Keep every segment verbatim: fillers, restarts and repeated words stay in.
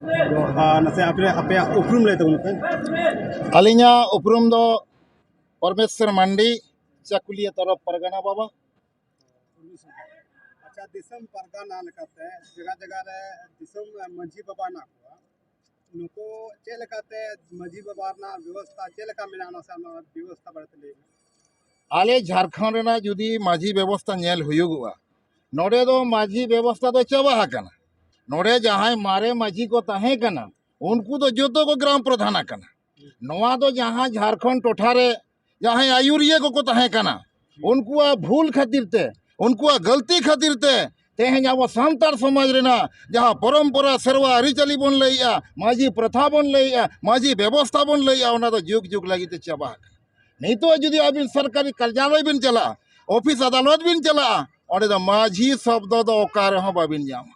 ᱟᱨ ᱱᱟᱥᱮ ᱟᱯᱮ, ᱟᱯᱮᱭᱟᱜ ᱩᱯᱨᱩᱢ ᱞᱟᱹᱭ ᱛᱟᱵᱚᱱ ᱯᱮ᱾ ᱟᱹᱞᱤᱧᱟᱜ ᱩᱯᱨᱩᱢ ᱫᱚ ᱯᱚᱨᱢᱮᱥᱥᱚᱨ ᱢᱟᱱᱰᱤ, ᱪᱟᱠᱩᱞᱤᱭᱟᱹ ᱛᱚᱨᱚᱯ ᱯᱟᱨᱜᱟᱱᱟ ᱵᱟᱵᱟ᱾ ᱟᱪᱪᱷᱟ, ᱫᱤᱥᱚᱢ ᱯᱟᱨᱜᱟᱱᱟ ᱞᱮᱠᱟᱛᱮ ᱡᱟᱭᱜᱟ ᱡᱟᱭᱜᱟ ᱨᱮ ᱫᱤᱥᱚᱢ ᱢᱟᱹᱡᱷᱤ ᱵᱟᱵᱟ ᱦᱮᱱᱟᱜ ᱠᱚᱣᱟ, ᱱᱩᱠᱩ ᱪᱮᱫ ᱞᱮᱠᱟᱛᱮ ᱢᱟᱹᱡᱷᱤ ᱵᱟᱵᱟ ᱨᱮᱱᱟᱜ ᱵᱮᱵᱚᱥᱛᱷᱟ ᱪᱮᱫ ᱞᱮᱠᱟ ᱢᱮᱱᱟᱜᱼᱟ, ᱱᱟᱥᱮ ᱚᱱᱟ ᱵᱮᱵᱚᱥᱛᱷᱟ ᱵᱟᱨᱮᱛᱮ ᱞᱟᱹᱭ ᱢᱮ᱾ ᱟᱞᱮ ᱡᱷᱟᱲᱠᱷᱚᱸᱰ ᱨᱮᱱᱟᱜ ᱡᱩᱫᱤ ᱢᱟᱹᱡᱷᱤ ᱵᱮᱵᱚᱥᱛᱷᱟ ᱧᱮᱞ ᱦᱩᱭᱩᱜᱚᱜᱼᱟ, ᱱᱚᱰᱮ ᱫᱚ ᱢᱟᱹᱡᱷᱤ ᱵᱮᱵᱚᱥᱛᱷᱟ ᱫᱚ ᱪᱟᱵᱟ ᱟᱠᱟᱱᱟ᱾ ᱱᱚᱰᱮ ᱡᱟᱦᱟᱸᱭ ᱢᱟᱨᱮ ᱢᱟᱹᱡᱷᱤ ᱠᱚ ᱛᱟᱦᱮᱸ ᱠᱟᱱᱟ, ᱩᱱᱠᱩ ᱫᱚ ᱡᱚᱛᱚ ᱠᱚ ᱜᱨᱟᱢ ᱯᱨᱚᱫᱷᱟᱱ ᱟᱠᱟᱱᱟ᱾ ᱱᱚᱣᱟ ᱫᱚ ᱡᱟᱦᱟᱸ ᱡᱷᱟᱲᱠᱷᱚᱸᱰ ᱴᱚᱴᱷᱟ ᱨᱮ ᱡᱟᱦᱟᱸᱭ ᱟᱹᱭᱩᱨᱤᱭᱟᱹ ᱠᱚᱠᱚ ᱛᱟᱦᱮᱸ ᱠᱟᱱᱟ, ᱩᱱᱠᱩᱣᱟᱜ ᱵᱷᱩᱞ ᱠᱷᱟᱹᱛᱤᱨ ᱛᱮ, ᱩᱱᱠᱩᱣᱟᱜ ᱜᱟᱹᱞᱛᱤ ᱠᱷᱟᱹᱛᱤᱨ ᱛᱮ ᱛᱮᱦᱮᱧ ᱟᱵᱚ ᱥᱟᱱᱛᱟᱲ ᱥᱚᱢᱟᱡᱽ ᱨᱮᱱᱟᱜ ᱡᱟᱦᱟᱸ ᱯᱚᱨᱚᱢᱯᱚᱨᱟ, ᱥᱮᱨᱣᱟ, ᱟᱹᱨᱤᱪᱟᱹᱞᱤ ᱵᱚᱱ ᱞᱟᱹᱭᱮᱜᱼᱟ, ᱢᱟᱹᱡᱷᱤ ᱯᱨᱚᱛᱷᱟ ᱵᱚᱱ ᱞᱟᱹᱭᱮᱜᱼᱟ, ᱢᱟᱹᱡᱷᱤ ᱵᱮᱵᱚᱥᱛᱷᱟ ᱵᱚᱱ ᱞᱟᱹᱭᱮᱜᱼᱟ, ᱚᱱᱟ ᱫᱚ ᱡᱩᱜᱽ ᱡᱩᱜᱽ ᱞᱟᱹᱜᱤᱫ ᱛᱮ ᱪᱟᱵᱟ ᱟᱠᱟᱱᱟ᱾ ᱱᱤᱛᱚᱜ ᱡᱩᱫᱤ ᱟᱹᱵᱤᱱ ᱥᱚᱨᱠᱟᱨᱤ ᱠᱟᱨᱡᱟᱞᱚᱭ ᱵᱤᱱ ᱪᱟᱞᱟᱜᱼᱟ, ᱚᱯᱷᱤᱥ ᱟᱫᱟᱞᱚᱛ ᱵᱤᱱ ᱪᱟᱞᱟᱜᱼᱟ, ᱚᱸᱰᱮ ᱫᱚ ᱢᱟᱹᱡᱷᱤ ᱥᱚᱵᱫᱚ ᱫᱚ ᱚᱠᱟ ᱨᱮᱦᱚᱸ ᱵᱟᱵᱤᱱ ᱧᱟᱢᱟ᱾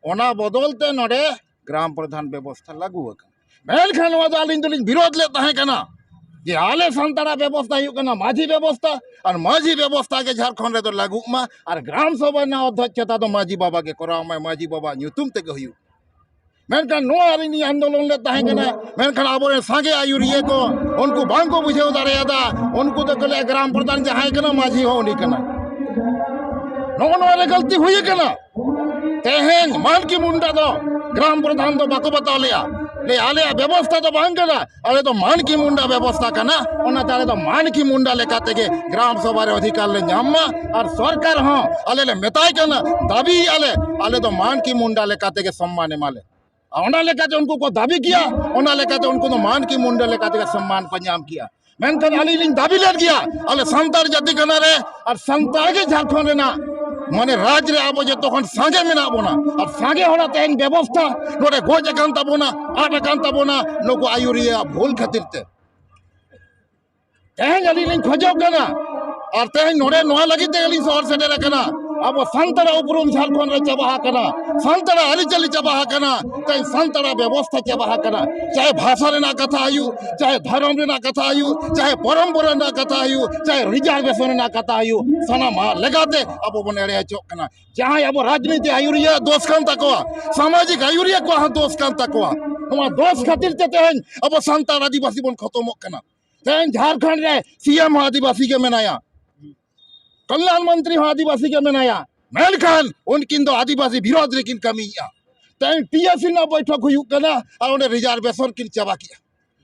ᱚᱱᱟ ᱵᱚᱫᱚᱞ ᱛᱮ ᱱᱚᱰᱮ ᱜᱨᱟᱢ ᱯᱨᱚᱫᱷᱟᱱ ᱵᱮᱵᱚᱥᱛᱷᱟ ᱞᱟᱹᱜᱩ ᱟᱠᱟᱱᱟ᱾ ᱢᱮᱱᱠᱷᱟᱱ ᱱᱚᱣᱟ ᱫᱚ ᱟᱹᱞᱤᱧ ᱫᱚᱞᱤᱧ ᱵᱤᱨᱳᱫᱷ ᱞᱮᱫ ᱛᱟᱦᱮᱸ ᱠᱟᱱᱟ ᱡᱮ ᱟᱞᱮ ᱥᱟᱱᱛᱟᱲᱟᱜ ᱵᱮᱵᱚᱥᱛᱷᱟ ᱦᱩᱭᱩᱜ ᱠᱟᱱᱟ ᱢᱟᱹᱡᱷᱤ ᱵᱮᱵᱚᱥᱛᱷᱟ, ᱟᱨ ᱢᱟᱹᱡᱷᱤ ᱵᱮᱵᱚᱥᱛᱷᱟ ᱜᱮ ᱡᱷᱟᱲᱠᱷᱚᱸᱰ ᱨᱮᱫᱚ ᱞᱟᱹᱜᱩᱜ ᱢᱟ, ᱟᱨ ᱜᱨᱟᱢ ᱥᱚᱵᱷᱟ ᱨᱮᱱᱟᱜ ᱚᱫᱽᱫᱷᱚᱠᱪᱚᱛᱟ ᱫᱚ ᱢᱟᱹᱡᱷᱤ ᱵᱟᱵᱟ ᱜᱮ ᱠᱚᱨᱟᱣ ᱢᱟᱭ, ᱢᱟᱹᱡᱷᱤ ᱵᱟᱵᱟ ᱧᱩᱛᱩᱢ ᱛᱮᱜᱮ ᱦᱩᱭᱩᱜ᱾ ᱢᱮᱱᱠᱷᱟᱱ ᱱᱚᱣᱟ ᱟᱹᱞᱤᱧ ᱞᱤᱧ ᱟᱱᱫᱳᱞᱚᱱ ᱞᱮᱫ ᱛᱟᱦᱮᱸ ᱠᱟᱱᱟ, ᱢᱮᱱᱠᱷᱟᱱ ᱟᱵᱚᱨᱮᱱ ᱥᱟᱸᱜᱮ ᱟᱹᱭᱩᱨᱤᱭᱟᱹ ᱠᱚ ᱩᱱᱠᱩ ᱵᱟᱝ ᱠᱚ ᱵᱩᱡᱷᱟᱹᱣ ᱫᱟᱲᱮᱭᱟᱫᱟ᱾ ᱩᱱᱠᱩ ᱫᱚᱠᱚ ᱞᱟᱹᱭᱟ ᱜᱨᱟᱢ ᱯᱨᱚᱫᱷᱟᱱ ᱡᱟᱦᱟᱸᱭ ᱠᱟᱱᱟ, ᱢᱟᱹᱡᱷᱤ ᱦᱚᱸ ᱩᱱᱤ ᱠᱟᱱᱟ᱾ ᱱᱚᱜᱼᱚ ᱱᱚᱣᱟ ᱨᱮ ᱜᱟᱹᱞᱛᱤ ᱦᱩᱭ ᱟᱠᱟᱱᱟ᱾ ᱛᱮᱦᱮᱧ ᱢᱟᱱᱠᱤ ᱢᱩᱱᱰᱟ ᱫᱚ ᱜᱨᱟᱢ ᱯᱨᱚᱫᱷᱟᱱ ᱫᱚ ᱵᱟᱠᱚ ᱵᱟᱛᱟᱣ ᱞᱮᱜᱼᱟ, ᱞᱟᱹᱭ ᱟᱞᱮᱭᱟᱜ ᱵᱮᱵᱚᱥᱛᱷᱟ ᱫᱚ ᱵᱟᱝ ᱠᱟᱱᱟ, ᱟᱞᱮ ᱫᱚ ᱢᱟᱱᱠᱤ ᱢᱩᱱᱰᱟ ᱵᱮᱵᱚᱥᱛᱷᱟ ᱠᱟᱱᱟ᱾ ᱚᱱᱟᱛᱮ ᱟᱞᱮ ᱫᱚ ᱢᱟᱱᱠᱤ ᱢᱩᱱᱰᱟ ᱞᱮᱠᱟ ᱛᱮᱜᱮ ᱜᱨᱟᱢ ᱥᱚᱵᱷᱟ ᱨᱮ ᱚᱫᱷᱤᱠᱟᱨ ᱞᱮ ᱧᱟᱢ ᱢᱟ, ᱟᱨ ᱥᱚᱨᱠᱟᱨ ᱦᱚᱸ ᱟᱞᱮ ᱞᱮ ᱢᱮᱛᱟᱭ ᱠᱟᱱᱟ, ᱫᱟᱹᱵᱤᱭᱮᱜᱼᱟ ᱞᱮ, ᱟᱞᱮ ᱫᱚ ᱢᱟᱱᱠᱤ ᱢᱩᱱᱰᱟ ᱞᱮᱠᱟ ᱛᱮᱜᱮ ᱥᱚᱢᱢᱟᱱ ᱮᱢᱟᱞᱮ᱾ ᱟᱨ ᱚᱱᱟ ᱞᱮᱠᱟᱛᱮ ᱩᱱᱠᱩ ᱠᱚ ᱫᱟᱹᱵᱤ ᱠᱮᱭᱟ, ᱚᱱᱟ ᱞᱮᱠᱟᱛᱮ ᱩᱱᱠᱩ ᱫᱚ ᱢᱟᱱᱠᱤ ᱢᱩᱱᱰᱟ ᱞᱮᱠᱟ ᱛᱮᱜᱮ ᱥᱚᱢᱢᱟᱱ ᱠᱚ ᱧᱟᱢ ᱠᱮᱭᱟ᱾ ᱢᱮᱱᱠᱷᱟᱱ ᱟᱹᱞᱤᱧ ᱞᱤᱧ ᱫᱟᱹᱵᱤ ᱞᱮᱫ ᱜᱮᱭᱟ, ᱟᱞᱮ ᱥᱟᱱᱛᱟᱲ ᱡᱟᱹᱛᱤ ᱠᱟᱱᱟ ᱨᱮ, ᱟᱨ ᱥᱟᱱᱛᱟᱲ ᱜᱮ ᱡᱷᱟᱲᱠᱷᱚᱸᱰ ᱨᱮᱱᱟᱜ, ᱢᱟᱱᱮ, ᱨᱟᱡᱽ ᱨᱮ ᱟᱵᱚ ᱡᱚᱛᱚ ᱠᱷᱚᱱ ᱥᱟᱸᱜᱮ ᱢᱮᱱᱟᱜ ᱵᱚᱱᱟ, ᱟᱨ ᱥᱟᱸᱜᱮ ᱦᱚᱲᱟᱜ ᱛᱮᱦᱮᱧ ᱵᱮᱵᱚᱥᱛᱷᱟ ᱱᱚᱰᱮ ᱜᱚᱡ ᱟᱠᱟᱱ ᱛᱟᱵᱚᱱᱟ, ᱟᱫ ᱟᱠᱟᱱ ᱛᱟᱵᱚᱱᱟ, ᱱᱩᱠᱩ ᱟᱹᱭᱩᱨᱤᱭᱟᱹ ᱵᱷᱩᱞ ᱠᱷᱟᱹᱛᱤᱨ ᱛᱮ᱾ ᱛᱮᱦᱮᱧ ᱟᱹᱞᱤᱧ ᱞᱤᱧ ᱠᱷᱚᱡᱚᱜ ᱠᱟᱱᱟ, ᱟᱨ ᱛᱮᱦᱮᱧ ᱱᱚᱰᱮ ᱱᱚᱣᱟ ᱞᱟᱹᱜᱤᱫ ᱛᱮ ᱟᱹᱞᱤᱧ ᱥᱚᱦᱚᱨ ᱥᱮᱴᱮᱨ ᱟᱠᱟᱱᱟ, ᱟᱵᱚ ᱥᱟᱱᱛᱟᱲᱟᱜ ᱩᱯᱨᱩᱢ ᱡᱷᱟᱲᱠᱷᱚᱸᱰ ᱨᱮ ᱪᱟᱵᱟ ᱟᱠᱟᱱᱟ, ᱥᱟᱱᱛᱟᱲᱟᱜ ᱟᱹᱨᱤᱪᱟᱹᱞᱤ ᱪᱟᱵᱟ ᱟᱠᱟᱱᱟ, ᱛᱮᱦᱮᱧ ᱥᱟᱱᱛᱟᱲᱟᱜ ᱵᱮᱵᱚᱥᱛᱷᱟ ᱪᱟᱵᱟ ᱟᱠᱟᱱᱟ᱾ ᱪᱟᱦᱮ ᱵᱷᱟᱥᱟ ᱨᱮᱱᱟᱜ ᱠᱟᱛᱷᱟ ᱦᱩᱭᱩᱜ, ᱪᱟᱦᱮ ᱫᱷᱚᱨᱚᱢ ᱨᱮᱱᱟᱜ ᱠᱟᱛᱷᱟ ᱦᱩᱭᱩᱜ, ᱪᱟᱦᱮ ᱯᱚᱨᱚᱢᱯᱚᱨᱟ ᱨᱮᱱᱟᱜ ᱠᱟᱛᱷᱟ ᱦᱩᱭᱩᱜ, ᱪᱟᱦᱮ ᱨᱤᱡᱟᱨᱵᱷᱮᱥᱚᱱ ᱨᱮᱱᱟᱜ ᱠᱟᱛᱷᱟ ᱦᱩᱭᱩᱜ, ᱥᱟᱱᱟᱢᱟᱜ ᱞᱮᱠᱟᱛᱮ ᱟᱵᱚ ᱵᱚᱱ ᱮᱲᱮ ᱦᱚᱪᱚᱜ ᱠᱟᱱᱟ᱾ ᱡᱟᱦᱟᱸᱭ ᱟᱵᱚ ᱨᱟᱡᱽᱱᱤᱛᱤ ᱟᱹᱭᱩᱨᱤᱭᱟᱹ ᱫᱳᱥ ᱠᱟᱱ ᱛᱟᱠᱚᱣᱟ, ᱥᱟᱢᱟᱡᱤᱠ ᱟᱹᱭᱩᱨᱤᱭᱟᱹ ᱠᱚᱣᱟᱜ ᱦᱚᱸ ᱫᱳᱥ ᱠᱟᱱ ᱛᱟᱠᱚᱣᱟ᱾ ᱱᱚᱣᱟ ᱫᱳᱥ ᱠᱷᱟᱹᱛᱤᱨ ᱛᱮ ᱛᱮᱦᱮᱧ ᱟᱵᱚ ᱥᱟᱱᱛᱟᱲ ᱟᱹᱫᱤᱵᱟᱹᱥᱤ ᱵᱚᱱ ᱠᱷᱚᱛᱚᱢᱚᱜ ᱠᱟᱱᱟ᱾ ᱛᱮᱦᱮᱧ ᱡᱷᱟᱲᱠᱷᱚᱸᱰ ᱨᱮ ᱥᱤ ᱮᱢ ᱦᱚᱸ ᱟᱹᱫᱤᱵᱟᱹᱥᱤ ᱜᱮ ᱢᱮᱱᱟᱭᱟ, ᱠᱚᱞᱭᱟᱱ ᱢᱚᱱᱛᱨᱤ ᱦᱚᱸ ᱟᱹᱫᱤᱵᱟᱹᱥᱤ ᱜᱮ ᱢᱮᱱᱟᱭᱟ, ᱢᱮᱱᱠᱷᱟᱱ ᱩᱱᱠᱤᱱ ᱫᱚ ᱟᱹᱫᱤᱵᱟᱹᱥᱤ ᱵᱤᱨᱳᱫᱷ ᱨᱮᱠᱤᱱ ᱠᱟᱹᱢᱤᱭᱮᱫᱼᱟ᱾ ᱛᱮᱦᱮᱧ ᱴᱤ ᱮᱥ ᱥᱤ ᱨᱮᱱᱟᱜ ᱵᱳᱭᱴᱷᱚᱠ ᱦᱩᱭᱩᱜ ᱠᱟᱱᱟ ᱟᱨ ᱚᱸᱰᱮ ᱨᱤᱡᱟᱨᱵᱷᱮᱥᱚᱱ ᱠᱤᱱ ᱪᱟᱵᱟ ᱠᱮᱜᱼᱟ᱾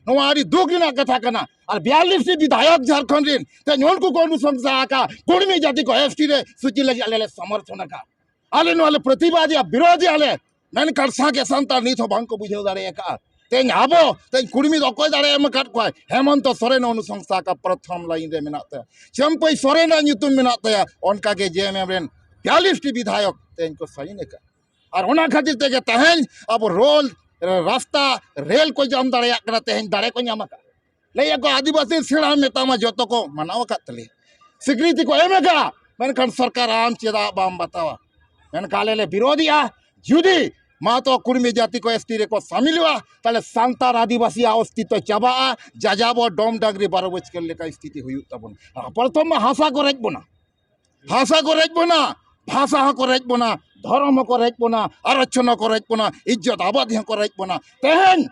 ᱱᱚᱣᱟ ᱟᱹᱰᱤ ᱫᱩᱠ ᱨᱮᱱᱟᱜ ᱠᱟᱛᱷᱟ ᱠᱟᱱᱟ᱾ ᱟᱨ ᱵᱤᱭᱟᱞᱞᱤᱥ ᱴᱤ ᱵᱤᱫᱷᱟᱭᱚᱠ ᱡᱷᱟᱲᱠᱷᱚᱸᱰ ᱨᱮᱱ ᱛᱮᱦᱮᱧ ᱩᱱᱠᱩ ᱠᱚ ᱚᱱᱩᱥᱚᱝᱥᱟ ᱟᱠᱟᱫ, ᱠᱩᱲᱢᱤ ᱡᱟᱹᱛᱤ ᱠᱚ ᱮᱥ ᱴᱤ ᱨᱮ ᱥᱩᱪᱤ ᱞᱟᱹᱜᱤᱫ ᱟᱞᱮ ᱞᱮ ᱥᱚᱢᱚᱨᱛᱷᱚᱱ ᱟᱠᱟᱫ᱾ ᱟᱞᱮ ᱱᱚᱣᱟ ᱞᱮ ᱯᱨᱚᱛᱤᱵᱟᱫᱮᱜᱼᱟ, ᱵᱤᱨᱳᱫᱷᱮᱜᱼᱟ ᱞᱮ, ᱢᱮᱱᱠᱷᱟᱱ ᱥᱟᱸᱜᱮ ᱥᱟᱱᱛᱟᱲ ᱱᱤᱛ ᱦᱚᱸ ᱵᱟᱝ ᱠᱚ ᱵᱩᱡᱷᱟᱹᱣ ᱫᱟᱲᱮ ᱟᱠᱟᱫᱼᱟ᱾ ᱛᱮᱦᱮᱧ ᱟᱵᱚ, ᱛᱮᱦᱮᱧ ᱠᱩᱲᱢᱤ ᱫᱚ ᱚᱠᱚᱭ ᱫᱟᱲᱮ ᱮᱢ ᱟᱠᱟᱫ ᱠᱚᱣᱟᱭ? ᱦᱮᱢᱚᱱᱛᱚ ᱥᱚᱨᱮᱱ ᱚᱱᱩᱥᱚᱝᱥᱟ ᱟᱠᱟᱫ, ᱯᱨᱚᱛᱷᱚᱢ ᱞᱟᱭᱤᱱ ᱨᱮ ᱢᱮᱱᱟᱜ ᱛᱟᱭᱟ᱾ ᱪᱟᱹᱢᱯᱟᱹᱭ ᱥᱚᱨᱮᱱᱟᱜ ᱧᱩᱛᱩᱢ ᱢᱮᱱᱟᱜ ᱛᱟᱭᱟ, ᱚᱱᱠᱟᱜᱮ ᱡᱮ ᱮᱢ ᱮᱢ ᱨᱮᱱ ᱵᱤᱭᱟᱞᱞᱤᱥ ᱴᱤ ᱵᱤᱫᱷᱟᱭᱚᱠ ᱛᱮᱦᱮᱧ ᱠᱚ ᱥᱟᱭᱤᱱ ᱟᱠᱟᱫ᱾ ᱟᱨ ᱚᱱᱟ ᱠᱷᱟᱹᱛᱤᱨ ᱛᱮᱜᱮ ᱛᱮᱦᱮᱧ ᱟᱵᱚ ᱨᱳᱞ, ᱨᱟᱥᱛᱟ, ᱨᱮᱞ ᱠᱚ ᱧᱟᱢ ᱫᱟᱲᱮᱭᱟᱜ ᱠᱟᱱᱟ, ᱛᱮᱦᱮᱧ ᱫᱟᱲᱮ ᱠᱚ ᱧᱟᱢ ᱟᱠᱟᱫ᱾ ᱞᱟᱹᱭ ᱟᱠᱚ ᱟᱹᱫᱤᱵᱟᱹᱥᱤ ᱥᱮᱬᱟ ᱢᱮᱛᱟᱢᱟ, ᱡᱚᱛᱚ ᱠᱚ ᱢᱟᱱᱟᱣ ᱟᱠᱟᱫ ᱛᱟᱞᱮᱭᱟ, ᱥᱤᱠᱨᱤᱛᱤ ᱠᱚ ᱮᱢ ᱟᱠᱟᱫᱼᱟ, ᱢᱮᱱᱠᱷᱟᱱ ᱥᱚᱨᱠᱟᱨ ᱟᱢ ᱪᱮᱫᱟᱜ ᱵᱟᱢ ᱵᱟᱛᱟᱣᱟ? ᱢᱮᱱᱠᱷᱟᱱ ᱟᱞᱮ ᱞᱮ ᱵᱤᱨᱳᱫᱷᱮᱜᱼᱟ᱾ ᱡᱩᱫᱤ ᱢᱟᱛᱚ ᱠᱩᱲᱢᱤ ᱡᱟᱹᱛᱤ ᱠᱚ ᱮᱥ ᱴᱤ ᱨᱮᱠᱚ ᱥᱟᱢᱤᱞᱚᱜᱼᱟ, ᱛᱟᱦᱞᱮ ᱥᱟᱱᱛᱟᱲ ᱟᱹᱫᱤᱵᱟᱹᱥᱤᱭᱟᱜ ᱚᱥᱛᱤᱛᱛᱚ ᱪᱟᱵᱟᱜᱼᱟ, ᱡᱟᱡᱟᱵᱚᱨ ᱰᱚᱢ ᱰᱟᱝᱨᱤ ᱵᱟᱨᱚ ᱵᱟᱹᱡᱠᱟᱹᱞ ᱞᱮᱠᱟ ᱥᱛᱷᱤᱛᱤ ᱦᱩᱭᱩᱜ ᱛᱟᱵᱚᱱᱟ᱾ ᱟᱨ ᱯᱨᱚᱛᱷᱚᱢ ᱢᱟ ᱦᱟᱥᱟ ᱠᱚ ᱨᱮᱡ ᱵᱚᱱᱟ, ᱦᱟᱥᱟ ᱠᱚ ᱨᱮᱡ ᱵᱚᱱᱟ, ᱵᱷᱟᱥᱟ ᱦᱚᱸᱠᱚ ᱨᱮᱡ ᱵᱚᱱᱟ, ᱫᱷᱚᱨᱚᱢ ᱦᱚᱸᱠᱚ ᱨᱮᱡ ᱵᱚᱱᱟ, ᱟᱨᱚᱪᱷᱚᱱ ᱦᱚᱸᱠᱚ ᱨᱮᱡ ᱵᱚᱱᱟ, ᱤᱡᱽᱡᱚᱛ ᱟᱵᱟᱫᱤ ᱦᱚᱸᱠᱚ ᱨᱮᱡ ᱵᱚᱱᱟ᱾ ᱛᱮᱦᱮᱧ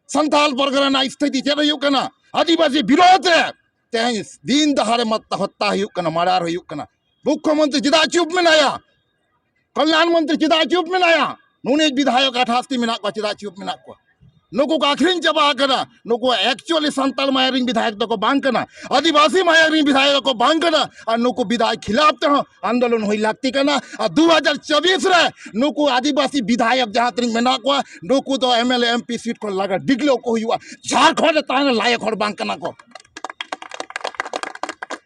ᱥᱟᱱᱛᱟᱲ ᱯᱚᱨᱜᱟᱱᱟ ᱨᱮᱱᱟᱜ ᱥᱛᱷᱤᱛᱤ ᱪᱮᱫ ᱦᱩᱭᱩᱜ ᱠᱟᱱᱟ? ᱟᱹᱫᱤᱵᱟᱹᱥᱤ ᱵᱤᱨᱳᱫᱷ ᱨᱮ ᱛᱮᱦᱮᱧ ᱫᱤᱱ ᱫᱟᱦᱟᱨᱮ ᱢᱟᱛ-, ᱦᱚᱛᱛᱟ ᱦᱩᱭᱩᱜ ᱠᱟᱱᱟ, ᱢᱟᱨᱰᱟᱨ ᱦᱩᱭᱩᱜ ᱠᱟᱱᱟ᱾ ᱢᱩᱠᱠᱷᱚᱢᱚᱱᱛᱨᱤ ᱪᱮᱫᱟᱜ ᱪᱩᱯ ᱢᱮᱱᱟᱭᱟ? ᱠᱚᱞᱭᱟᱱ ᱢᱚᱱᱛᱨᱤ ᱪᱮᱫᱟᱜ ᱪᱩᱯ ᱢᱮᱱᱟᱭᱟ? ᱱᱩᱱᱤᱡ ᱵᱤᱫᱷᱟᱭᱚᱠ ᱟᱴᱷᱟᱥ ᱴᱤ ᱢᱮᱱᱟᱜ ᱠᱚᱣᱟ, ᱪᱮᱫᱟᱜ ᱪᱩᱯ ᱢᱮᱱᱟᱜ ᱠᱚᱣᱟ? ᱱᱩᱠᱩ ᱠᱚ ᱟᱹᱠᱷᱨᱤᱧ ᱪᱟᱵᱟ ᱟᱠᱟᱱᱟ᱾ ᱱᱩᱠᱩ actually ᱥᱟᱱᱛᱟᱲ ᱢᱟᱭᱟᱝ ᱨᱮᱱ ᱵᱤᱫᱷᱟᱭᱚᱠ ᱫᱚᱠᱚ ᱵᱟᱝ ᱠᱟᱱᱟ, ᱟᱹᱫᱤᱵᱟᱹᱥᱤ ᱢᱟᱭᱟᱝ ᱨᱮᱱ ᱵᱤᱫᱷᱟᱭᱚᱠ ᱫᱚᱠᱚ ᱵᱟᱝ ᱠᱟᱱᱟ᱾ ᱟᱨ ᱱᱩᱠᱩ ᱵᱤᱫᱷᱟᱭᱚᱠ ᱠᱷᱤᱞᱟᱯ ᱛᱮᱦᱚᱸ ᱟᱱᱫᱳᱞᱚᱱ ᱦᱩᱭ ᱞᱟᱹᱠᱛᱤ ᱠᱟᱱᱟ᱾ ᱟᱨ ᱫᱩ ᱦᱟᱡᱟᱨ ᱪᱚᱵᱵᱤᱥ ᱨᱮ ᱱᱩᱠᱩ ᱟᱹᱫᱤᱵᱟᱹᱥᱤ ᱵᱤᱫᱷᱟᱭᱚᱠ ᱡᱟᱦᱟᱸ ᱛᱤᱱᱟᱹᱜ ᱢᱮᱱᱟᱜ ᱠᱚᱣᱟ, ᱱᱩᱠᱩ ᱫᱚ M L A, M P seat ᱠᱷᱚᱱ ᱞᱟᱜᱟ ᱰᱤᱜᱽᱞᱟᱹᱣ ᱠᱚ ᱦᱩᱭᱩᱜᱼᱟ᱾ ᱡᱷᱟᱲᱠᱷᱚᱸᱰ ᱨᱮ ᱛᱟᱦᱮᱱ ᱞᱟᱭᱚᱠ ᱦᱚᱲ ᱵᱟᱝ ᱠᱟᱱᱟ ᱠᱚ᱾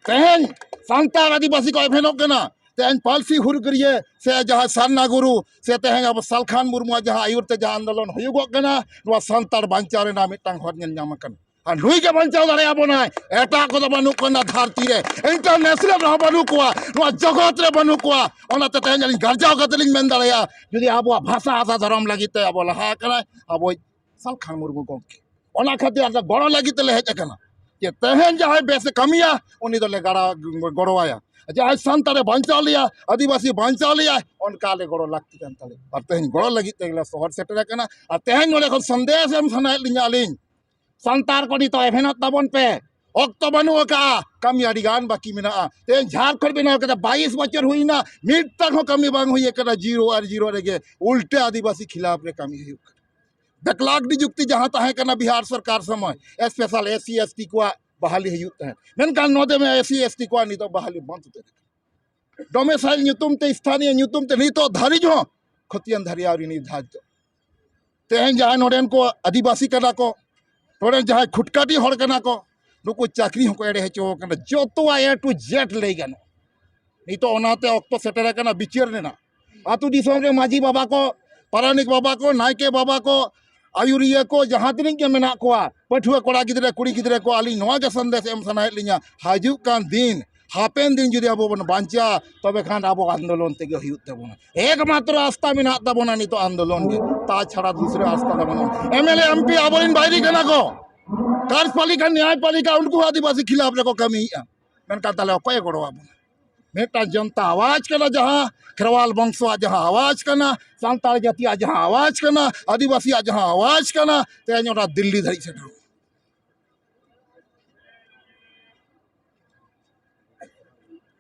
ᱛᱮᱦᱮᱧ ᱥᱟᱱᱛᱟᱲ ᱟᱹᱫᱤᱵᱟᱹᱥᱤ ᱠᱚ ᱮᱵᱷᱮᱱᱚᱜ ᱠᱟᱱᱟ᱾ ᱛᱮᱦᱮᱧ ᱯᱟᱹᱨᱥᱤ ᱦᱩᱞᱜᱟᱹᱨᱤᱭᱟᱹ ᱥᱮ ᱡᱟᱦᱟᱸ ᱥᱟᱨᱱᱟ ᱜᱩᱨᱩ ᱥᱮ ᱛᱮᱦᱮᱧ ᱟᱵᱚ ᱥᱟᱞᱠᱷᱟᱱ ᱢᱩᱨᱢᱩᱣᱟᱜ ᱡᱟᱦᱟᱸ ᱟᱹᱭᱩᱨ ᱛᱮ ᱡᱟᱦᱟᱸ ᱟᱱᱫᱳᱞᱚᱱ ᱦᱩᱭᱩᱜᱚᱜ ᱠᱟᱱᱟ, ᱱᱚᱣᱟ ᱥᱟᱱᱛᱟᱲ ᱵᱟᱧᱪᱟᱣ ᱨᱮᱱᱟᱜ ᱢᱤᱫᱴᱟᱝ ᱦᱚᱨ ᱧᱮᱞ ᱧᱟᱢ ᱟᱠᱟᱱᱟ᱾ ᱟᱨ ᱱᱩᱭ ᱜᱮ ᱵᱟᱧᱪᱟᱣ ᱫᱟᱲᱮᱭᱟᱵᱚᱱᱟᱭ᱾ ᱮᱴᱟᱜ ᱠᱚᱫᱚ ᱵᱟᱹᱱᱩᱜ ᱠᱚᱣᱟ ᱱᱚᱣᱟ ᱫᱷᱟᱹᱨᱛᱤ ᱨᱮ, ᱤᱱᱴᱟᱨᱱᱮᱥᱱᱟᱞ ᱨᱮᱦᱚᱸ ᱵᱟᱹᱱᱩᱜ ᱠᱚᱣᱟ, ᱱᱚᱣᱟ ᱡᱚᱜᱚᱛ ᱨᱮ ᱵᱟᱹᱱᱩᱜ ᱠᱚᱣᱟ᱾ ᱚᱱᱟᱛᱮ ᱛᱮᱦᱮᱧ ᱟᱹᱞᱤᱧ ᱜᱟᱨᱡᱟᱣ ᱠᱟᱛᱮ ᱞᱤᱧ ᱢᱮᱱ ᱫᱟᱲᱮᱭᱟᱜᱼᱟ, ᱡᱩᱫᱤ ᱟᱵᱚᱣᱟᱜ ᱵᱷᱟᱥᱟ, ᱟᱥᱟ, ᱫᱷᱚᱨᱚᱢ ᱞᱟᱹᱜᱤᱫ ᱛᱮ ᱟᱵᱚ ᱞᱟᱦᱟ ᱟᱠᱟᱱᱟᱭ ᱟᱵᱚᱭᱤᱡ ᱥᱟᱞᱠᱷᱟᱱ ᱢᱩᱨᱢᱩ ᱜᱚᱢᱠᱮ᱾ ᱚᱱᱟ ᱠᱷᱟᱹᱛᱤᱨ ᱟᱞᱮ ᱜᱚᱲᱚ ᱞᱟᱹᱜᱤᱫ ᱛᱮᱞᱮ ᱦᱮᱡ ᱟᱠᱟᱱᱟ, ᱡᱮ ᱛᱮᱦᱮᱧ ᱡᱟᱦᱟᱸᱭ ᱵᱮᱥᱮ ᱠᱟᱹᱢᱤᱭᱟ ᱩᱱᱤ ᱫᱚᱞᱮ ᱜᱟᱲᱟ-, ᱜᱚᱲᱚᱣᱟᱭᱟ᱾ ᱡᱟᱦᱟᱸᱭ ᱥᱟᱱᱛᱟᱲᱮ ᱵᱟᱧᱪᱟᱣ ᱞᱮᱭᱟ, ᱟᱹᱫᱤᱵᱟᱹᱥᱤ ᱵᱟᱧᱪᱟᱣ ᱞᱮᱭᱟᱭ, ᱚᱱᱠᱟ ᱞᱮ ᱜᱚᱲᱚ ᱞᱟᱹᱠᱛᱤ ᱠᱟᱱ ᱛᱟᱞᱮᱭᱟ᱾ ᱟᱨ ᱛᱮᱦᱮᱧ ᱜᱚᱲᱚ ᱞᱟᱹᱜᱤᱫ ᱛᱮᱜᱮᱞᱮ ᱥᱚᱦᱚᱨ ᱥᱮᱴᱮᱨ ᱟᱠᱟᱱᱟ᱾ ᱟᱨ ᱛᱮᱦᱮᱧ ᱱᱚᱰᱮ ᱠᱷᱚᱱ ᱥᱚᱱᱫᱮᱥ ᱮᱢ ᱥᱟᱱᱟᱭᱮᱫ ᱞᱤᱧᱟ ᱟᱹᱞᱤᱧ, ᱥᱟᱱᱛᱟᱲ ᱠᱚ ᱱᱤᱛᱚᱜ ᱮᱵᱷᱮᱱᱚᱜ ᱛᱟᱵᱚᱱ ᱯᱮ, ᱚᱠᱛᱚ ᱵᱟᱹᱱᱩᱜ ᱟᱠᱟᱫᱼᱟ, ᱠᱟᱹᱢᱤ ᱟᱹᱰᱤ ᱜᱟᱱ ᱵᱟᱹᱠᱤ ᱢᱮᱱᱟᱜᱼᱟ᱾ ᱛᱮᱦᱮᱧ ᱡᱷᱟᱲᱠᱷᱚᱸᱰ ᱵᱮᱱᱟᱣ ᱠᱟᱛᱮ ᱵᱟᱭᱤᱥ ᱵᱚᱪᱷᱚᱨ ᱦᱩᱭᱱᱟ, ᱢᱤᱫᱴᱟᱝ ᱦᱚᱸ ᱠᱟᱹᱢᱤ ᱵᱟᱝ ᱦᱩᱭ ᱟᱠᱟᱱᱟ, ᱡᱤᱨᱳ ᱟᱨ ᱡᱤᱨᱳ ᱨᱮᱜᱮ᱾ ᱩᱞᱴᱟᱹ ᱟᱹᱫᱤᱵᱟᱹᱥᱤ ᱠᱷᱤᱞᱟᱯ ᱨᱮ ᱠᱟᱹᱢᱤ ᱦᱩᱭᱩᱜ ᱠᱟᱱᱟ᱾ ᱰᱮᱠᱞᱟᱠ ᱱᱤᱡᱩᱠᱛᱤ ᱡᱟᱦᱟᱸ ᱛᱟᱦᱮᱸ ᱠᱟᱱᱟ ᱵᱤᱦᱟᱨ ᱥᱚᱨᱠᱟᱨ ᱥᱚᱢᱚᱭ, special S C S T ᱠᱚᱣᱟᱜ ᱵᱟᱦᱟᱞᱤ ᱦᱩᱭᱩᱜ ᱛᱟᱦᱮᱸᱫ, ᱢᱮᱱᱠᱷᱟᱱ ᱱᱚᱰᱮ ᱢᱟ ᱮᱥ ᱥᱤ ᱮᱥ ᱴᱤ ᱠᱚᱣᱟᱜ ᱱᱤᱛᱚᱜ ᱵᱟᱦᱟᱞᱤ ᱵᱚᱱᱫ ᱩᱛᱟᱹᱨ ᱟᱠᱟᱱᱟ᱾ ᱰᱚᱢᱮᱥᱟᱭᱤᱞ ᱧᱩᱛᱩᱢ ᱛᱮ, ᱥᱛᱷᱟᱱᱤᱭᱚ ᱧᱩᱛᱩᱢ ᱛᱮ ᱱᱤᱛᱚᱜ ᱫᱷᱟᱹᱨᱤᱡ ᱦᱚᱸ ᱠᱷᱚᱛᱤᱭᱟᱱ ᱫᱷᱟᱨᱤᱭᱟ ᱟᱹᱣᱨᱤ ᱱᱤᱨᱫᱷᱟᱨᱤᱛᱚ᱾ ᱛᱮᱦᱮᱧ ᱡᱟᱦᱟᱸᱭ ᱱᱚᱰᱮᱱ ᱠᱚ ᱟᱹᱫᱤᱵᱟᱹᱥᱤ ᱠᱟᱱᱟ ᱠᱚ, ᱱᱚᱰᱮᱱ ᱡᱟᱦᱟᱸᱭ ᱠᱷᱩᱴᱠᱟᱴᱤ ᱦᱚᱲ ᱠᱟᱱᱟ ᱠᱚ, ᱱᱩᱠᱩ ᱪᱟᱹᱠᱨᱤ ᱦᱚᱸᱠᱚ ᱮᱲᱮ ᱦᱚᱪᱚ ᱟᱠᱟᱱᱟ᱾ ᱡᱚᱛᱚᱣᱟᱜ A to Z ᱞᱟᱹᱭ ᱜᱟᱱᱚᱜᱼᱟ᱾ ᱱᱤᱛᱚᱜ ᱚᱱᱟᱛᱮ ᱚᱠᱛᱚ ᱥᱮᱴᱮᱨ ᱟᱠᱟᱱᱟ ᱵᱤᱪᱟᱹᱨ ᱨᱮᱱᱟᱜ᱾ ᱟᱹᱛᱩ ᱫᱤᱥᱚᱢ ᱨᱮ ᱢᱟᱹᱡᱷᱤ ᱵᱟᱵᱟ ᱠᱚ, ᱯᱟᱨᱟᱱᱤᱠ ᱵᱟᱵᱟ ᱠᱚ, ᱱᱟᱭᱠᱮ ᱵᱟᱵᱟ ᱠᱚ, ᱟᱹᱭᱩᱨᱤᱭᱟᱹ ᱠᱚ, ᱡᱟᱦᱟᱸ ᱛᱤᱱᱟᱹᱜ ᱜᱮ ᱢᱮᱱᱟᱜ ᱠᱚᱣᱟ, ᱯᱟᱹᱴᱷᱩᱣᱟᱹ ᱠᱚᱲᱟ ᱜᱤᱫᱽᱨᱟᱹ, ᱠᱩᱲᱤ ᱜᱤᱫᱽᱨᱟᱹ ᱠᱚ, ᱟᱹᱞᱤᱧ ᱱᱚᱣᱟ ᱜᱮ ᱥᱟᱸᱫᱮᱥ ᱮᱢ ᱥᱟᱱᱟᱭᱮᱫ ᱞᱤᱧᱟ, ᱦᱤᱡᱩᱜ ᱠᱟᱱ ᱫᱤᱱ, ᱦᱟᱯᱮᱱ ᱫᱤᱱ ᱡᱩᱫᱤ ᱟᱵᱚ ᱵᱚᱱ ᱵᱟᱧᱪᱟᱜᱼᱟ, ᱛᱚᱵᱮ ᱠᱷᱟᱱ ᱟᱵᱚ ᱟᱱᱫᱳᱞᱚᱱ ᱛᱮᱜᱮ ᱦᱩᱭᱩᱜ ᱛᱟᱵᱚᱱᱟ᱾ ᱮᱠᱢᱟᱛᱨᱚ ᱟᱥᱛᱟ ᱢᱮᱱᱟᱜ ᱛᱟᱵᱚᱱᱟ ᱱᱤᱛᱚᱜ ᱟᱱᱫᱳᱞᱚᱱ ᱜᱮ, ᱛᱟᱪᱷᱟᱲᱟ ᱫᱩᱥᱨᱟᱹ ᱟᱥᱛᱟ ᱫᱚ ᱵᱟᱹᱱᱩᱜᱼᱟ᱾ M L A, M P ᱟᱵᱚᱨᱮᱱ ᱵᱟᱹᱭᱨᱤ ᱠᱟᱱᱟ ᱠᱚ, ᱠᱟᱨᱡᱽᱯᱟᱞᱤᱠᱟ, ᱱᱮᱭᱟᱭᱯᱟᱞᱤᱠᱟ, ᱩᱱᱠᱩ ᱦᱚᱸ ᱟᱹᱫᱤᱵᱟᱹᱥᱤ ᱠᱷᱤᱞᱟᱯ ᱨᱮᱠᱚ ᱠᱟᱹᱢᱤᱭᱮᱫᱼᱟ᱾ ᱢᱮᱱᱠᱷᱟᱱ ᱛᱟᱦᱞᱮ ᱚᱠᱚᱭᱮ ᱜᱚᱲᱚ ᱟᱵᱚᱱᱟ? ᱢᱤᱫᱴᱟᱝ ᱡᱚᱱᱛᱟ ᱟᱣᱟᱡᱽ ᱠᱟᱱᱟ, ᱡᱟᱦᱟᱸ ᱠᱷᱮᱨᱣᱟᱞ ᱵᱚᱝᱥᱚᱣᱟᱜ ᱡᱟᱦᱟᱸ ᱟᱣᱟᱡᱽ ᱠᱟᱱᱟ, ᱥᱟᱱᱛᱟᱲ ᱡᱟᱹᱛᱤᱭᱟᱜ ᱡᱟᱦᱟᱸ ᱟᱣᱟᱡᱽ ᱠᱟᱱᱟ, ᱟᱹᱫᱤᱵᱟᱹᱥᱤᱭᱟᱜ ᱡᱟᱦᱟᱸ ᱟᱣᱟᱡᱽ ᱠᱟᱱᱟ, ᱛᱮᱦᱮᱧ ᱚᱱᱟ ᱫᱤᱞᱞᱤ ᱫᱷᱟᱹᱨᱤᱡ ᱥᱮᱴᱮᱨᱚᱜᱼᱟ᱾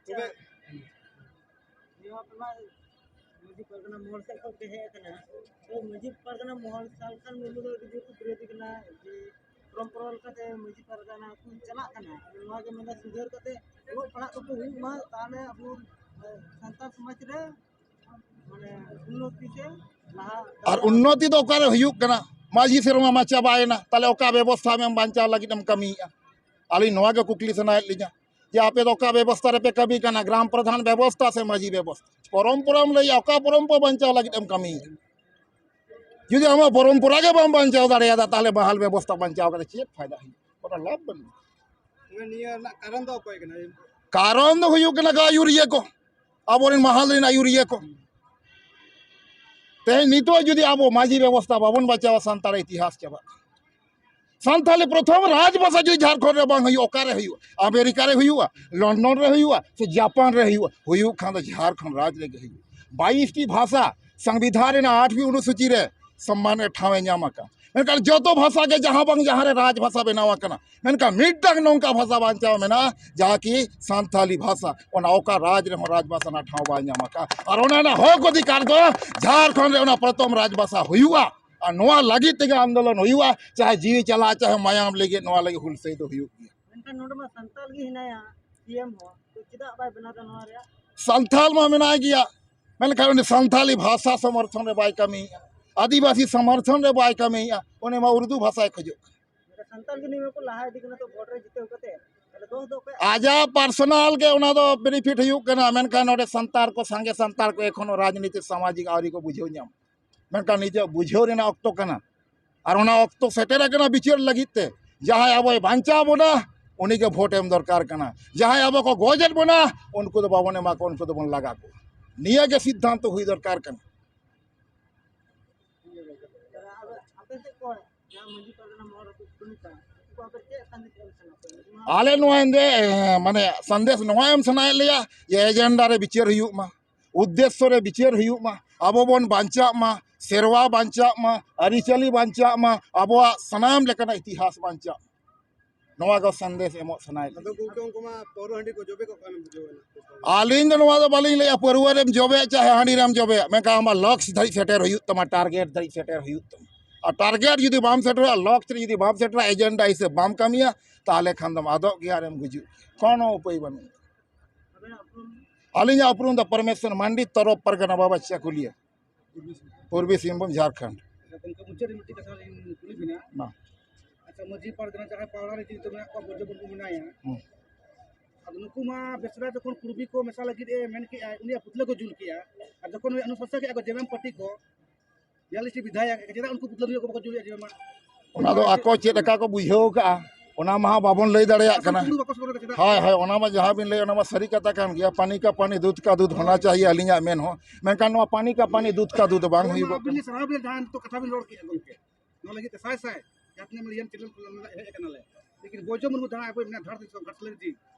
ᱛᱚᱵᱮ ᱱᱤᱭᱟᱹ ᱢᱟ ᱢᱟᱹᱡᱷᱤ ᱯᱟᱨᱜᱟᱱᱟ ᱢᱚᱦᱚᱞ ᱥᱮᱫ ᱠᱷᱚᱱ ᱜᱮ ᱦᱮᱡ ᱟᱠᱟᱱᱟ᱾ ᱛᱚ, ᱢᱟᱹᱡᱷᱤ ᱯᱟᱨᱜᱟᱱᱟ ᱢᱚᱦᱚᱞ ᱥᱟᱞᱠᱷᱟᱱ ᱢᱩᱨᱢᱩ ᱫᱚ ᱟᱹᱰᱤ ᱡᱳᱨ ᱠᱚ ᱵᱤᱨᱳᱫᱷᱤ ᱠᱟᱱᱟ ᱡᱮ ᱯᱚᱨᱚᱢᱯᱚᱨᱟ ᱞᱮᱠᱟᱛᱮ ᱢᱟᱹᱡᱷᱤ ᱯᱟᱨᱜᱟᱱᱟ ᱠᱚ ᱪᱟᱞᱟᱜ ᱠᱟᱱᱟ᱾ ᱱᱚᱣᱟ ᱜᱮ ᱢᱮᱱᱫᱟ ᱥᱩᱫᱷᱟᱹᱨ ᱠᱟᱛᱮ ᱚᱞᱚᱜ ᱯᱟᱲᱦᱟᱜ ᱠᱚᱠᱚ ᱦᱩᱭᱩᱜ ᱢᱟ, ᱛᱟᱦᱞᱮ ᱟᱵᱚ, ᱮ, ᱥᱟᱱᱛᱟᱲ ᱥᱚᱢᱟᱡᱽ ᱨᱮ ᱢᱟᱱᱮ ᱩᱱᱱᱚᱛᱤ ᱥᱮ ᱞᱟᱦᱟ ᱟᱨ ᱩᱱᱱᱚᱛᱤ ᱫᱚ ᱚᱠᱟᱨᱮ ᱦᱩᱭᱩᱜ ᱠᱟᱱᱟ? ᱢᱟᱹᱡᱷᱤ ᱥᱮᱨᱢᱟ ᱢᱟ ᱪᱟᱵᱟᱭᱮᱱᱟ, ᱛᱟᱦᱞᱮ ᱚᱠᱟ ᱵᱮᱵᱚᱥᱛᱷᱟ ᱟᱢᱮᱢ ᱵᱟᱧᱪᱟᱣ ᱞᱟᱹᱜᱤᱫ ᱮᱢ ᱠᱟᱹᱢᱤᱭᱮᱫᱼᱟ? ᱟᱹᱞᱤᱧ ᱱᱚᱣᱟ ᱜᱮ ᱠᱩᱠᱞᱤ ᱥᱟᱱᱟᱭᱮᱫ ᱞᱤᱧᱟ ᱡᱮ ᱟᱯᱮ ᱫᱚ ᱚᱠᱟ ᱵᱮᱵᱚᱥᱛᱷᱟ ᱨᱮᱯᱮ ᱠᱟᱹᱢᱤ ᱠᱟᱱᱟ, ᱜᱨᱟᱢ ᱯᱨᱚᱫᱷᱟᱱ ᱵᱮᱵᱚᱥᱛᱷᱟ ᱥᱮ ᱢᱟᱹᱡᱷᱤ ᱵᱮᱵᱚᱥᱛᱷᱟ? ᱯᱚᱨᱚᱢᱯᱚᱨᱟᱢ ᱞᱟᱹᱭᱟ, ᱚᱠᱟ ᱯᱚᱨᱚᱢᱯᱚᱨᱟ ᱵᱟᱧᱪᱟᱣ ᱞᱟᱹᱜᱤᱫ ᱮᱢ ᱠᱟᱹᱢᱤᱭᱮᱫᱼᱟ? ᱡᱩᱫᱤ ᱟᱢᱟᱜ ᱯᱚᱨᱚᱢᱯᱚᱨᱟ ᱜᱮ ᱵᱟᱢ ᱵᱟᱧᱪᱟᱣ ᱫᱟᱲᱮᱭᱟᱫᱟ, ᱛᱟᱦᱚᱞᱮ ᱢᱟᱦᱟᱞ ᱵᱮᱵᱚᱥᱛᱷᱟ ᱵᱟᱧᱪᱟᱣ ᱠᱟᱛᱮ ᱪᱮᱫ ᱯᱷᱟᱭᱫᱟ ᱦᱩᱭᱩᱜᱼᱟ? ᱠᱳᱱᱳ ᱞᱟᱵᱷ ᱵᱟᱹᱱᱩᱜᱼᱟ᱾ ᱱᱤᱭᱟᱹ ᱨᱮᱱᱟᱜ ᱠᱟᱨᱚᱱ ᱫᱚ ᱚᱠᱚᱭ ᱠᱟᱱᱟ? ᱠᱟᱨᱚᱱ ᱫᱚ ᱦᱩᱭᱩᱜ ᱠᱟᱱᱟ ᱟᱹᱭᱩᱨᱤᱭᱟᱹ ᱠᱚ, ᱟᱵᱚᱨᱮᱱ ᱢᱟᱦᱟᱞ ᱨᱮᱱ ᱟᱹᱭᱩᱨᱤᱭᱟᱹ ᱠᱚ᱾ ᱛᱮᱦᱮᱧ ᱱᱤᱛᱚᱜ ᱡᱩᱫᱤ ᱟᱵᱚ ᱢᱟᱹᱡᱷᱤ ᱵᱮᱵᱚᱥᱛᱷᱟ ᱵᱟᱵᱚᱱ ᱵᱟᱧᱪᱟᱣᱟ, ᱥᱟᱱᱛᱟᱲ ᱤᱛᱤᱦᱟᱥ ᱪᱟᱵᱟᱜ ᱠᱟᱱᱟ᱾ ᱥᱟᱱᱛᱟᱞᱤ ᱯᱨᱚᱛᱷᱚᱢ ᱨᱟᱡᱽ ᱵᱷᱟᱥᱟ ᱡᱩᱫᱤ ᱡᱷᱟᱲᱠᱷᱚᱸᱰ ᱨᱮ ᱵᱟᱝ ᱦᱩᱭᱩᱜᱼᱟ, ᱚᱠᱟᱨᱮ ᱦᱩᱭᱩᱜᱼᱟ? ᱟᱢᱮᱨᱤᱠᱟ ᱨᱮ ᱦᱩᱭᱩᱜᱼᱟ, ᱞᱚᱱᱰᱚᱱ ᱨᱮ ᱦᱩᱭᱩᱜᱼᱟ, ᱥᱮ ᱡᱟᱯᱟᱱ ᱨᱮ ᱦᱩᱭᱩᱜᱼᱟ? ᱦᱩᱭᱩᱜ ᱠᱷᱟᱱ ᱫᱚ ᱡᱷᱟᱲᱠᱷᱚᱸᱰ ᱨᱟᱡᱽ ᱨᱮᱜᱮ ᱦᱩᱭᱩᱜᱼᱟ᱾ ᱵᱟᱭᱤᱥ ᱴᱤ ᱵᱷᱟᱥᱟ ᱥᱚᱝᱵᱤᱫᱷᱟᱱ ᱨᱮᱱᱟᱜ ᱟᱴ ᱯᱤ ᱚᱱᱩᱥᱩᱪᱤ ᱨᱮ ᱥᱚᱢᱢᱟᱱ ᱨᱮ ᱴᱷᱟᱶ ᱮ ᱧᱟᱢ ᱟᱠᱟᱫ᱾ ᱢᱮᱱᱠᱷᱟᱱ ᱡᱚᱛᱚ ᱵᱷᱟᱥᱟ ᱜᱮ ᱡᱟᱦᱟᱸ ᱵᱟᱝ ᱡᱟᱦᱟᱸ ᱨᱮ ᱨᱟᱡᱽ ᱵᱷᱟᱥᱟ ᱵᱮᱱᱟᱣ ᱟᱠᱟᱱᱟ, ᱢᱮᱱᱠᱷᱟᱱ ᱢᱤᱫᱴᱟᱝ ᱱᱚᱝᱠᱟ ᱵᱷᱟᱥᱟ ᱵᱟᱧᱪᱟᱣ ᱢᱮᱱᱟᱜᱼᱟ, ᱡᱟᱦᱟᱸ ᱠᱤ ᱥᱟᱱᱛᱟᱞᱤ ᱵᱷᱟᱥᱟ᱾ ᱚᱱᱟ ᱚᱠᱟ ᱨᱟᱡᱽ ᱨᱮᱦᱚᱸ ᱨᱟᱡᱽ ᱵᱷᱟᱥᱟ ᱨᱮᱱᱟᱜ ᱴᱷᱟᱶ ᱵᱟᱭ ᱧᱟᱢ ᱟᱠᱟᱫ᱾ ᱟᱨ ᱚᱱᱟ ᱨᱮᱱᱟᱜ ᱦᱚᱠ ᱚᱫᱷᱤᱠᱟᱨ ᱫᱚ ᱡᱷᱟᱲᱠᱷᱚᱸᱰ ᱨᱮ ᱚᱱᱟ ᱯᱨᱚᱛᱷᱚᱢ ᱨᱟᱡᱽ ᱵᱷᱟᱥᱟ ᱦᱩᱭᱩᱜᱼᱟ᱾ ᱟᱨ ᱱᱚᱣᱟ ᱞᱟᱹᱜᱤᱫ ᱛᱮᱜᱮ ᱟᱱᱫᱳᱞᱚᱱ ᱦᱩᱭᱩᱜᱼᱟ, ᱪᱟᱦᱮ ᱡᱤᱣᱤ ᱪᱟᱞᱟᱜ, ᱪᱟᱦᱮ ᱢᱟᱭᱟᱢ ᱞᱟᱹᱜᱤᱫ, ᱱᱚᱣᱟ ᱞᱟᱹᱜᱤᱫ ᱦᱩᱞᱥᱟᱹᱭ ᱫᱚ ᱦᱩᱭᱩᱜ ᱜᱮᱭᱟ᱾ ᱢᱮᱱᱠᱷᱟᱱ ᱱᱚᱰᱮ ᱢᱟ ᱥᱟᱱᱛᱟᱞ ᱜᱮ ᱦᱮᱱᱟᱭᱟ, ᱥᱤ ᱮᱢ ᱦᱚᱸ, ᱛᱚ ᱪᱮᱫᱟᱜ ᱵᱟᱭ ᱵᱮᱱᱟᱣ ᱮᱫᱟ ᱱᱚᱣᱟ ᱨᱮᱭᱟᱜ? ᱥᱟᱱᱛᱟᱞ ᱢᱟ ᱢᱮᱱᱟᱭ ᱜᱮᱭᱟ, ᱢᱮᱱᱠᱷᱟᱱ ᱩᱱᱤ ᱥᱟᱱᱛᱟᱞᱤ ᱵᱷᱟᱥᱟ ᱥᱚᱢᱚᱨᱛᱷᱚᱱ ᱨᱮ ᱵᱟᱭ ᱠᱟᱹᱢᱤᱭᱮᱫᱼᱟ, ᱟᱹᱫᱤᱵᱟᱹᱥᱤ ᱥᱚᱢᱚᱨᱛᱷᱚᱱ ᱨᱮ ᱵᱟᱭ ᱠᱟᱹᱢᱤᱭᱮᱫᱼᱟ, ᱩᱱᱤ ᱢᱟ ᱩᱨᱫᱩ ᱵᱷᱟᱥᱟᱭ ᱠᱷᱚᱡᱚᱜ ᱠᱟᱱᱟ᱾ ᱥᱟᱱᱛᱟᱞ ᱜᱮ ᱱᱤᱭᱟᱹ ᱠᱚ ᱞᱟᱦᱟ ᱤᱫᱤ ᱠᱟᱱᱟ, ᱛᱚ ᱵᱷᱳᱴ ᱨᱮ ᱡᱤᱛᱟᱹᱣ ᱠᱟᱛᱮ, ᱛᱟᱦᱞᱮ ᱫᱳᱥ ᱫᱚ ᱚᱠᱚᱭᱟᱜ? ᱟᱡᱟᱜ ᱯᱟᱨᱥᱚᱱᱟᱞ ᱜᱮ ᱚᱱᱟ ᱫᱚ ᱵᱮᱱᱤᱯᱷᱤᱴ ᱦᱩᱭᱩᱜ ᱠᱟᱱᱟ, ᱢᱮᱱᱠᱷᱟᱱ ᱱᱚᱰᱮ ᱥᱟᱱᱛᱟᱲ ᱠᱚ, ᱥᱟᱸᱜᱮ ᱥᱟᱱᱛᱟᱲ ᱠᱚ ᱮᱠᱷᱚᱱᱳ ᱨᱟᱡᱽᱱᱤᱛᱤ ᱥᱟᱢᱟᱡᱤᱠ ᱟᱹᱣᱨᱤ ᱠᱚ ᱵᱩᱡᱷᱟᱹᱣ ᱧᱟᱢ᱾ ᱢᱮᱱᱠᱷᱟᱱ ᱱᱤᱛᱚᱜ ᱵᱩᱡᱷᱟᱹᱣ ᱨᱮᱱᱟᱜ ᱚᱠᱛᱚ ᱠᱟᱱᱟ, ᱟᱨ ᱚᱱᱟ ᱚᱠᱛᱚ ᱥᱮᱴᱮᱨ ᱟᱠᱟᱱᱟ ᱵᱤᱪᱟᱹᱨ ᱞᱟᱹᱜᱤᱫ ᱛᱮ᱾ ᱡᱟᱦᱟᱸᱭ ᱟᱵᱚᱭ ᱵᱟᱧᱪᱟᱣ ᱵᱚᱱᱟ, ᱩᱱᱤᱜᱮ ᱵᱷᱳᱴ ᱮᱢ ᱫᱚᱨᱠᱟᱨ ᱠᱟᱱᱟ᱾ ᱡᱟᱦᱟᱸᱭ ᱟᱵᱚ ᱠᱚ ᱜᱚᱡᱮᱫ ᱵᱚᱱᱟ, ᱩᱱᱠᱩ ᱫᱚ ᱵᱟᱵᱚᱱ ᱮᱢᱟ ᱠᱚᱣᱟ, ᱩᱱᱠᱩ ᱫᱚᱵᱚᱱ ᱞᱟᱜᱟ ᱠᱚᱣᱟ᱾ ᱱᱤᱭᱟᱹ ᱜᱮ ᱥᱤᱫᱽᱫᱷᱟᱱᱛᱚ ᱦᱩᱭ ᱫᱚᱨᱠᱟᱨ ᱠᱟᱱᱟ᱾ ᱟᱯᱮ ᱥᱮᱫ ᱠᱚ ᱡᱟᱦᱟᱸ ᱢᱟᱹᱡᱷᱤ ᱯᱟᱨᱜᱟᱱᱟ ᱢᱚᱦᱚᱞ ᱨᱮᱠᱚ ᱠᱩᱴᱟᱹᱢ ᱠᱟᱱ, ᱩᱱᱠᱩ ᱟᱯᱮ ᱪᱮᱫ ᱥᱟᱸᱫᱮᱥ ᱮᱢ ᱥᱟᱱᱟ ᱯᱮ? ᱱᱚᱣᱟ ᱟᱞᱮ ᱱᱚᱣᱟ ᱮᱱᱫᱮ, ᱮ, ᱢᱟᱱᱮ ᱥᱟᱸᱫᱮᱥ ᱱᱚᱣᱟ ᱮᱢ ᱥᱟᱱᱟᱭᱮᱫ ᱞᱮᱭᱟ ᱡᱮ ᱮᱡᱮᱱᱰᱟ ᱨᱮ ᱵᱤᱪᱟᱹᱨ ᱦᱩᱭᱩᱜ ᱢᱟ, ᱩᱫᱽᱫᱮᱥᱥᱚ ᱨᱮ ᱵᱤᱪᱟᱹᱨ ᱦᱩᱭᱩᱜ ᱢᱟ, ᱟᱵᱚ ᱵᱚᱱ ᱵᱟᱧᱪᱟᱜ ᱢᱟ, ᱥᱮᱨᱣᱟ ᱵᱟᱧᱪᱟᱜ ᱢᱟ, ᱟᱹᱨᱤᱪᱟᱹᱞᱤ ᱵᱟᱧᱪᱟᱜ ᱢᱟ, ᱟᱵᱚᱣᱟᱜ ᱥᱟᱱᱟᱢ ᱞᱮᱠᱟᱱᱟᱜ ᱤᱛᱤᱦᱟᱥ ᱵᱟᱧᱪᱟᱜ ᱢᱟ᱾ ᱱᱚᱣᱟ ᱠᱚ ᱥᱟᱸᱫᱮᱥ ᱮᱢᱚᱜ ᱥᱟᱱᱟᱭᱮᱫ ᱟᱫᱚ ᱞᱤᱧᱟ᱾ ᱜᱚᱢᱠᱮ, ᱩᱱᱠᱩ ᱢᱟ ᱯᱟᱹᱣᱨᱟᱹ ᱦᱟᱺᱰᱤ ᱠᱚ ᱡᱚᱵᱮ ᱠᱚᱜ ᱠᱟᱱ, ᱵᱩᱡᱷᱟᱹᱣ ᱮᱱᱟ᱾ ᱟᱹᱞᱤᱧ ᱫᱚ ᱱᱚᱣᱟ ᱫᱚ ᱵᱟᱹᱞᱤᱧ ᱞᱟᱹᱭᱟ, ᱯᱟᱹᱨᱣᱟᱹ ᱨᱮᱢ ᱡᱚᱵᱮᱭᱟ ᱪᱟᱦᱮ ᱦᱟᱺᱰᱤ ᱨᱮᱢ ᱡᱚᱵᱮᱭᱟ, ᱢᱮᱱᱠᱷᱟᱱ ᱟᱢᱟᱜ ᱞᱚᱠᱥ ᱫᱷᱟᱹᱨᱤᱡ ᱥᱮᱴᱮᱨ ᱦᱩᱭᱩᱜ ᱛᱟᱢᱟ, ᱴᱟᱨᱜᱮᱴ ᱫᱷᱟᱹᱨᱤᱡ ᱥᱮᱴᱮᱨ ᱦᱩᱭᱩᱜ ᱛᱟᱢᱟ᱾ ᱟᱨ ᱴᱟᱨᱜᱮᱴ ᱡᱩᱫᱤ ᱵᱟᱢ ᱥᱮᱴᱮᱨᱟ, ᱞᱚᱠᱥ ᱨᱮ ᱡᱩᱫᱤ ᱵᱟᱢ ᱥᱮᱴᱮᱨᱟ, ᱮᱡᱮᱱᱰᱟ ᱦᱤᱥᱟᱹᱵ ᱵᱟᱢ ᱠᱟᱹᱢᱤᱭᱟ, ᱛᱟᱦᱚᱞᱮ ᱠᱷᱟᱱ ᱫᱚᱢ ᱟᱫᱚᱜ ᱜᱮᱭᱟ ᱟᱨᱮᱢ ᱜᱩᱡᱩᱜ, ᱠᱳᱱᱳ ᱩᱯᱟᱹᱭ ᱵᱟᱹᱱᱩᱜᱼᱟ᱾ ᱟᱹᱞᱤᱧᱟᱜ ᱩᱯᱨᱩᱢ ᱫᱚ ᱯᱚᱨᱢᱮᱥᱣᱚᱨ ᱢᱟᱱᱰᱤ, ᱛᱚᱨᱚᱯ ᱯᱟᱨᱜᱟᱱᱟ ᱵᱟᱵᱟ ᱪᱟᱠᱩᱞᱤᱭᱟᱹ, ᱯᱩᱨᱵᱤ ᱥᱤᱝᱵᱷᱩᱢ, ᱡᱷᱟᱲᱠᱷᱚᱸᱰ᱾ ᱟᱪᱪᱷᱟ, ᱜᱚᱢᱠᱮ, ᱢᱩᱪᱟᱹᱫ ᱨᱮ ᱢᱤᱫᱴᱤᱡ ᱠᱟᱛᱷᱟ ᱞᱤᱧ ᱠᱩᱞᱤ ᱵᱤᱱᱟ᱾ ᱢᱟ᱾ ᱟᱪᱪᱷᱟ, ᱢᱟᱹᱡᱷᱤ ᱯᱟᱨᱜᱟᱱᱟ ᱡᱟᱦᱟᱸᱭ ᱯᱟᱣᱲᱟ ᱨᱮ ᱡᱤᱣᱤ ᱛᱚ ᱢᱮᱱᱟᱜ ᱠᱚᱣᱟ, ᱵᱚᱡᱚ ᱵᱟᱹᱵᱩ ᱢᱮᱱᱟᱭᱟ᱾ ᱦᱩᱸ᱾ ᱟᱫᱚ ᱱᱩᱠᱩ ᱢᱟ ᱵᱮᱥᱨᱟ ᱡᱚᱠᱷᱚᱱ ᱠᱩᱲᱵᱤ ᱠᱚ ᱢᱮᱥᱟ ᱞᱟᱹᱜᱤᱫ ᱮ ᱢᱮᱱ ᱠᱮᱜᱼᱟ, ᱩᱱᱤᱭᱟᱜ ᱯᱩᱛᱞᱟᱹ ᱠᱚ ᱡᱩᱞ ᱠᱮᱜᱼᱟ᱾ ᱟᱨ ᱡᱚᱠᱷᱚᱱ ᱱᱩᱭ ᱚᱱᱩᱥᱟᱥᱚᱱ ᱠᱮᱜᱼᱟ ᱠᱚ ᱡᱮ ᱮᱢ ᱯᱟᱨᱴᱤ ᱠᱚ, ᱵᱤᱭᱟᱞᱤᱥ ᱴᱤ ᱵᱤᱫᱷᱟᱭᱚᱠ, ᱪᱮᱫᱟᱜ ᱩᱱᱠᱩ ᱯᱩᱛᱞᱟᱹ ᱧᱩᱨᱩᱜ ᱠᱚ ᱵᱟᱠᱚ ᱡᱩᱞᱮᱫᱼᱟ ᱡᱮ ᱢᱟ? ᱚᱱᱟ ᱫᱚ ᱟᱠᱚ ᱪᱮᱫ ᱞᱮᱠᱟ ᱠᱚ ᱵᱩᱡᱷᱟᱹᱣ ᱠᱟᱜᱼᱟ, ᱚᱱᱟ ᱢᱟ ᱦᱟᱸᱜ ᱵᱟᱵᱚᱱ ᱞᱟᱹᱭ ᱫᱟᱲᱮᱭᱟᱜ ᱟᱥᱚᱞ ᱠᱟᱱᱟ᱾ ᱠᱩᱢᱵᱽᱲᱩ ᱵᱟᱠᱚ ᱥᱚᱫᱚᱨ ᱠᱟᱫᱟ, ᱪᱮᱫᱟᱜ? ᱦᱳᱭ, ᱦᱳᱭ, ᱚᱱᱟ ᱢᱟ ᱡᱟᱦᱟᱸ ᱵᱤᱱ ᱞᱟᱹᱭ, ᱚᱱᱟ ᱢᱟ ᱥᱟᱹᱨᱤ ᱠᱟᱛᱷᱟ ᱠᱟᱱ ᱜᱮᱭᱟ᱾ ᱯᱟᱱᱤ ᱠᱟ ᱯᱟᱱᱤ, ᱫᱩᱫᱷ ᱠᱟ ᱫᱩᱫᱷ ᱦᱳᱱᱟ ᱪᱟᱦᱤᱭᱮ, ᱟᱹᱞᱤᱧᱟᱜ ᱢᱮᱱ ᱦᱚᱸ᱾ ᱢᱮᱱᱠᱷᱟᱱ ᱱᱚᱣᱟ ᱯᱟᱱᱤ ᱠᱟ ᱯᱟᱱᱤ, ᱫᱩᱫᱷ ᱠᱟ ᱫᱩᱫᱷ ᱵᱟᱝ ᱦᱩᱭᱩᱜᱚᱜ ᱟᱹᱵᱤᱱ ᱠᱟᱱᱟ᱾ ᱞᱤᱧ ᱥᱟᱨᱦᱟᱣ ᱵᱤᱱᱟ, ᱡᱟᱦᱟᱸ ᱱᱤᱛᱚᱜ ᱠᱟᱛᱷᱟ ᱵᱤᱱ ᱨᱚᱲ ᱠᱮᱫᱼᱟ ᱜᱚᱢᱠᱮ, ᱱᱚᱣᱟ ᱞᱟᱹᱜᱤᱫ ᱛᱮ ᱥᱟᱭ ᱥᱟᱭ, ᱡᱟᱦᱟᱸ ᱛᱤᱱᱟᱹᱜ ᱢᱤᱰᱤᱭᱟ ᱪᱮᱱᱮᱞ ᱠᱚ ᱦᱮᱡ ᱟᱠᱟᱱᱟᱞᱮ, ᱞᱮᱠᱤᱱ ᱵᱳᱡᱚ ᱢᱩᱨᱢᱩ ᱡᱟᱦᱟᱸ ᱟᱵᱚᱭ ᱢᱮᱱᱟᱜᱼᱟ ᱫᱷᱟᱲ ᱫᱤᱥᱚᱢ ᱜᱷᱟᱴᱥᱤᱞᱟᱹ ᱨᱮ,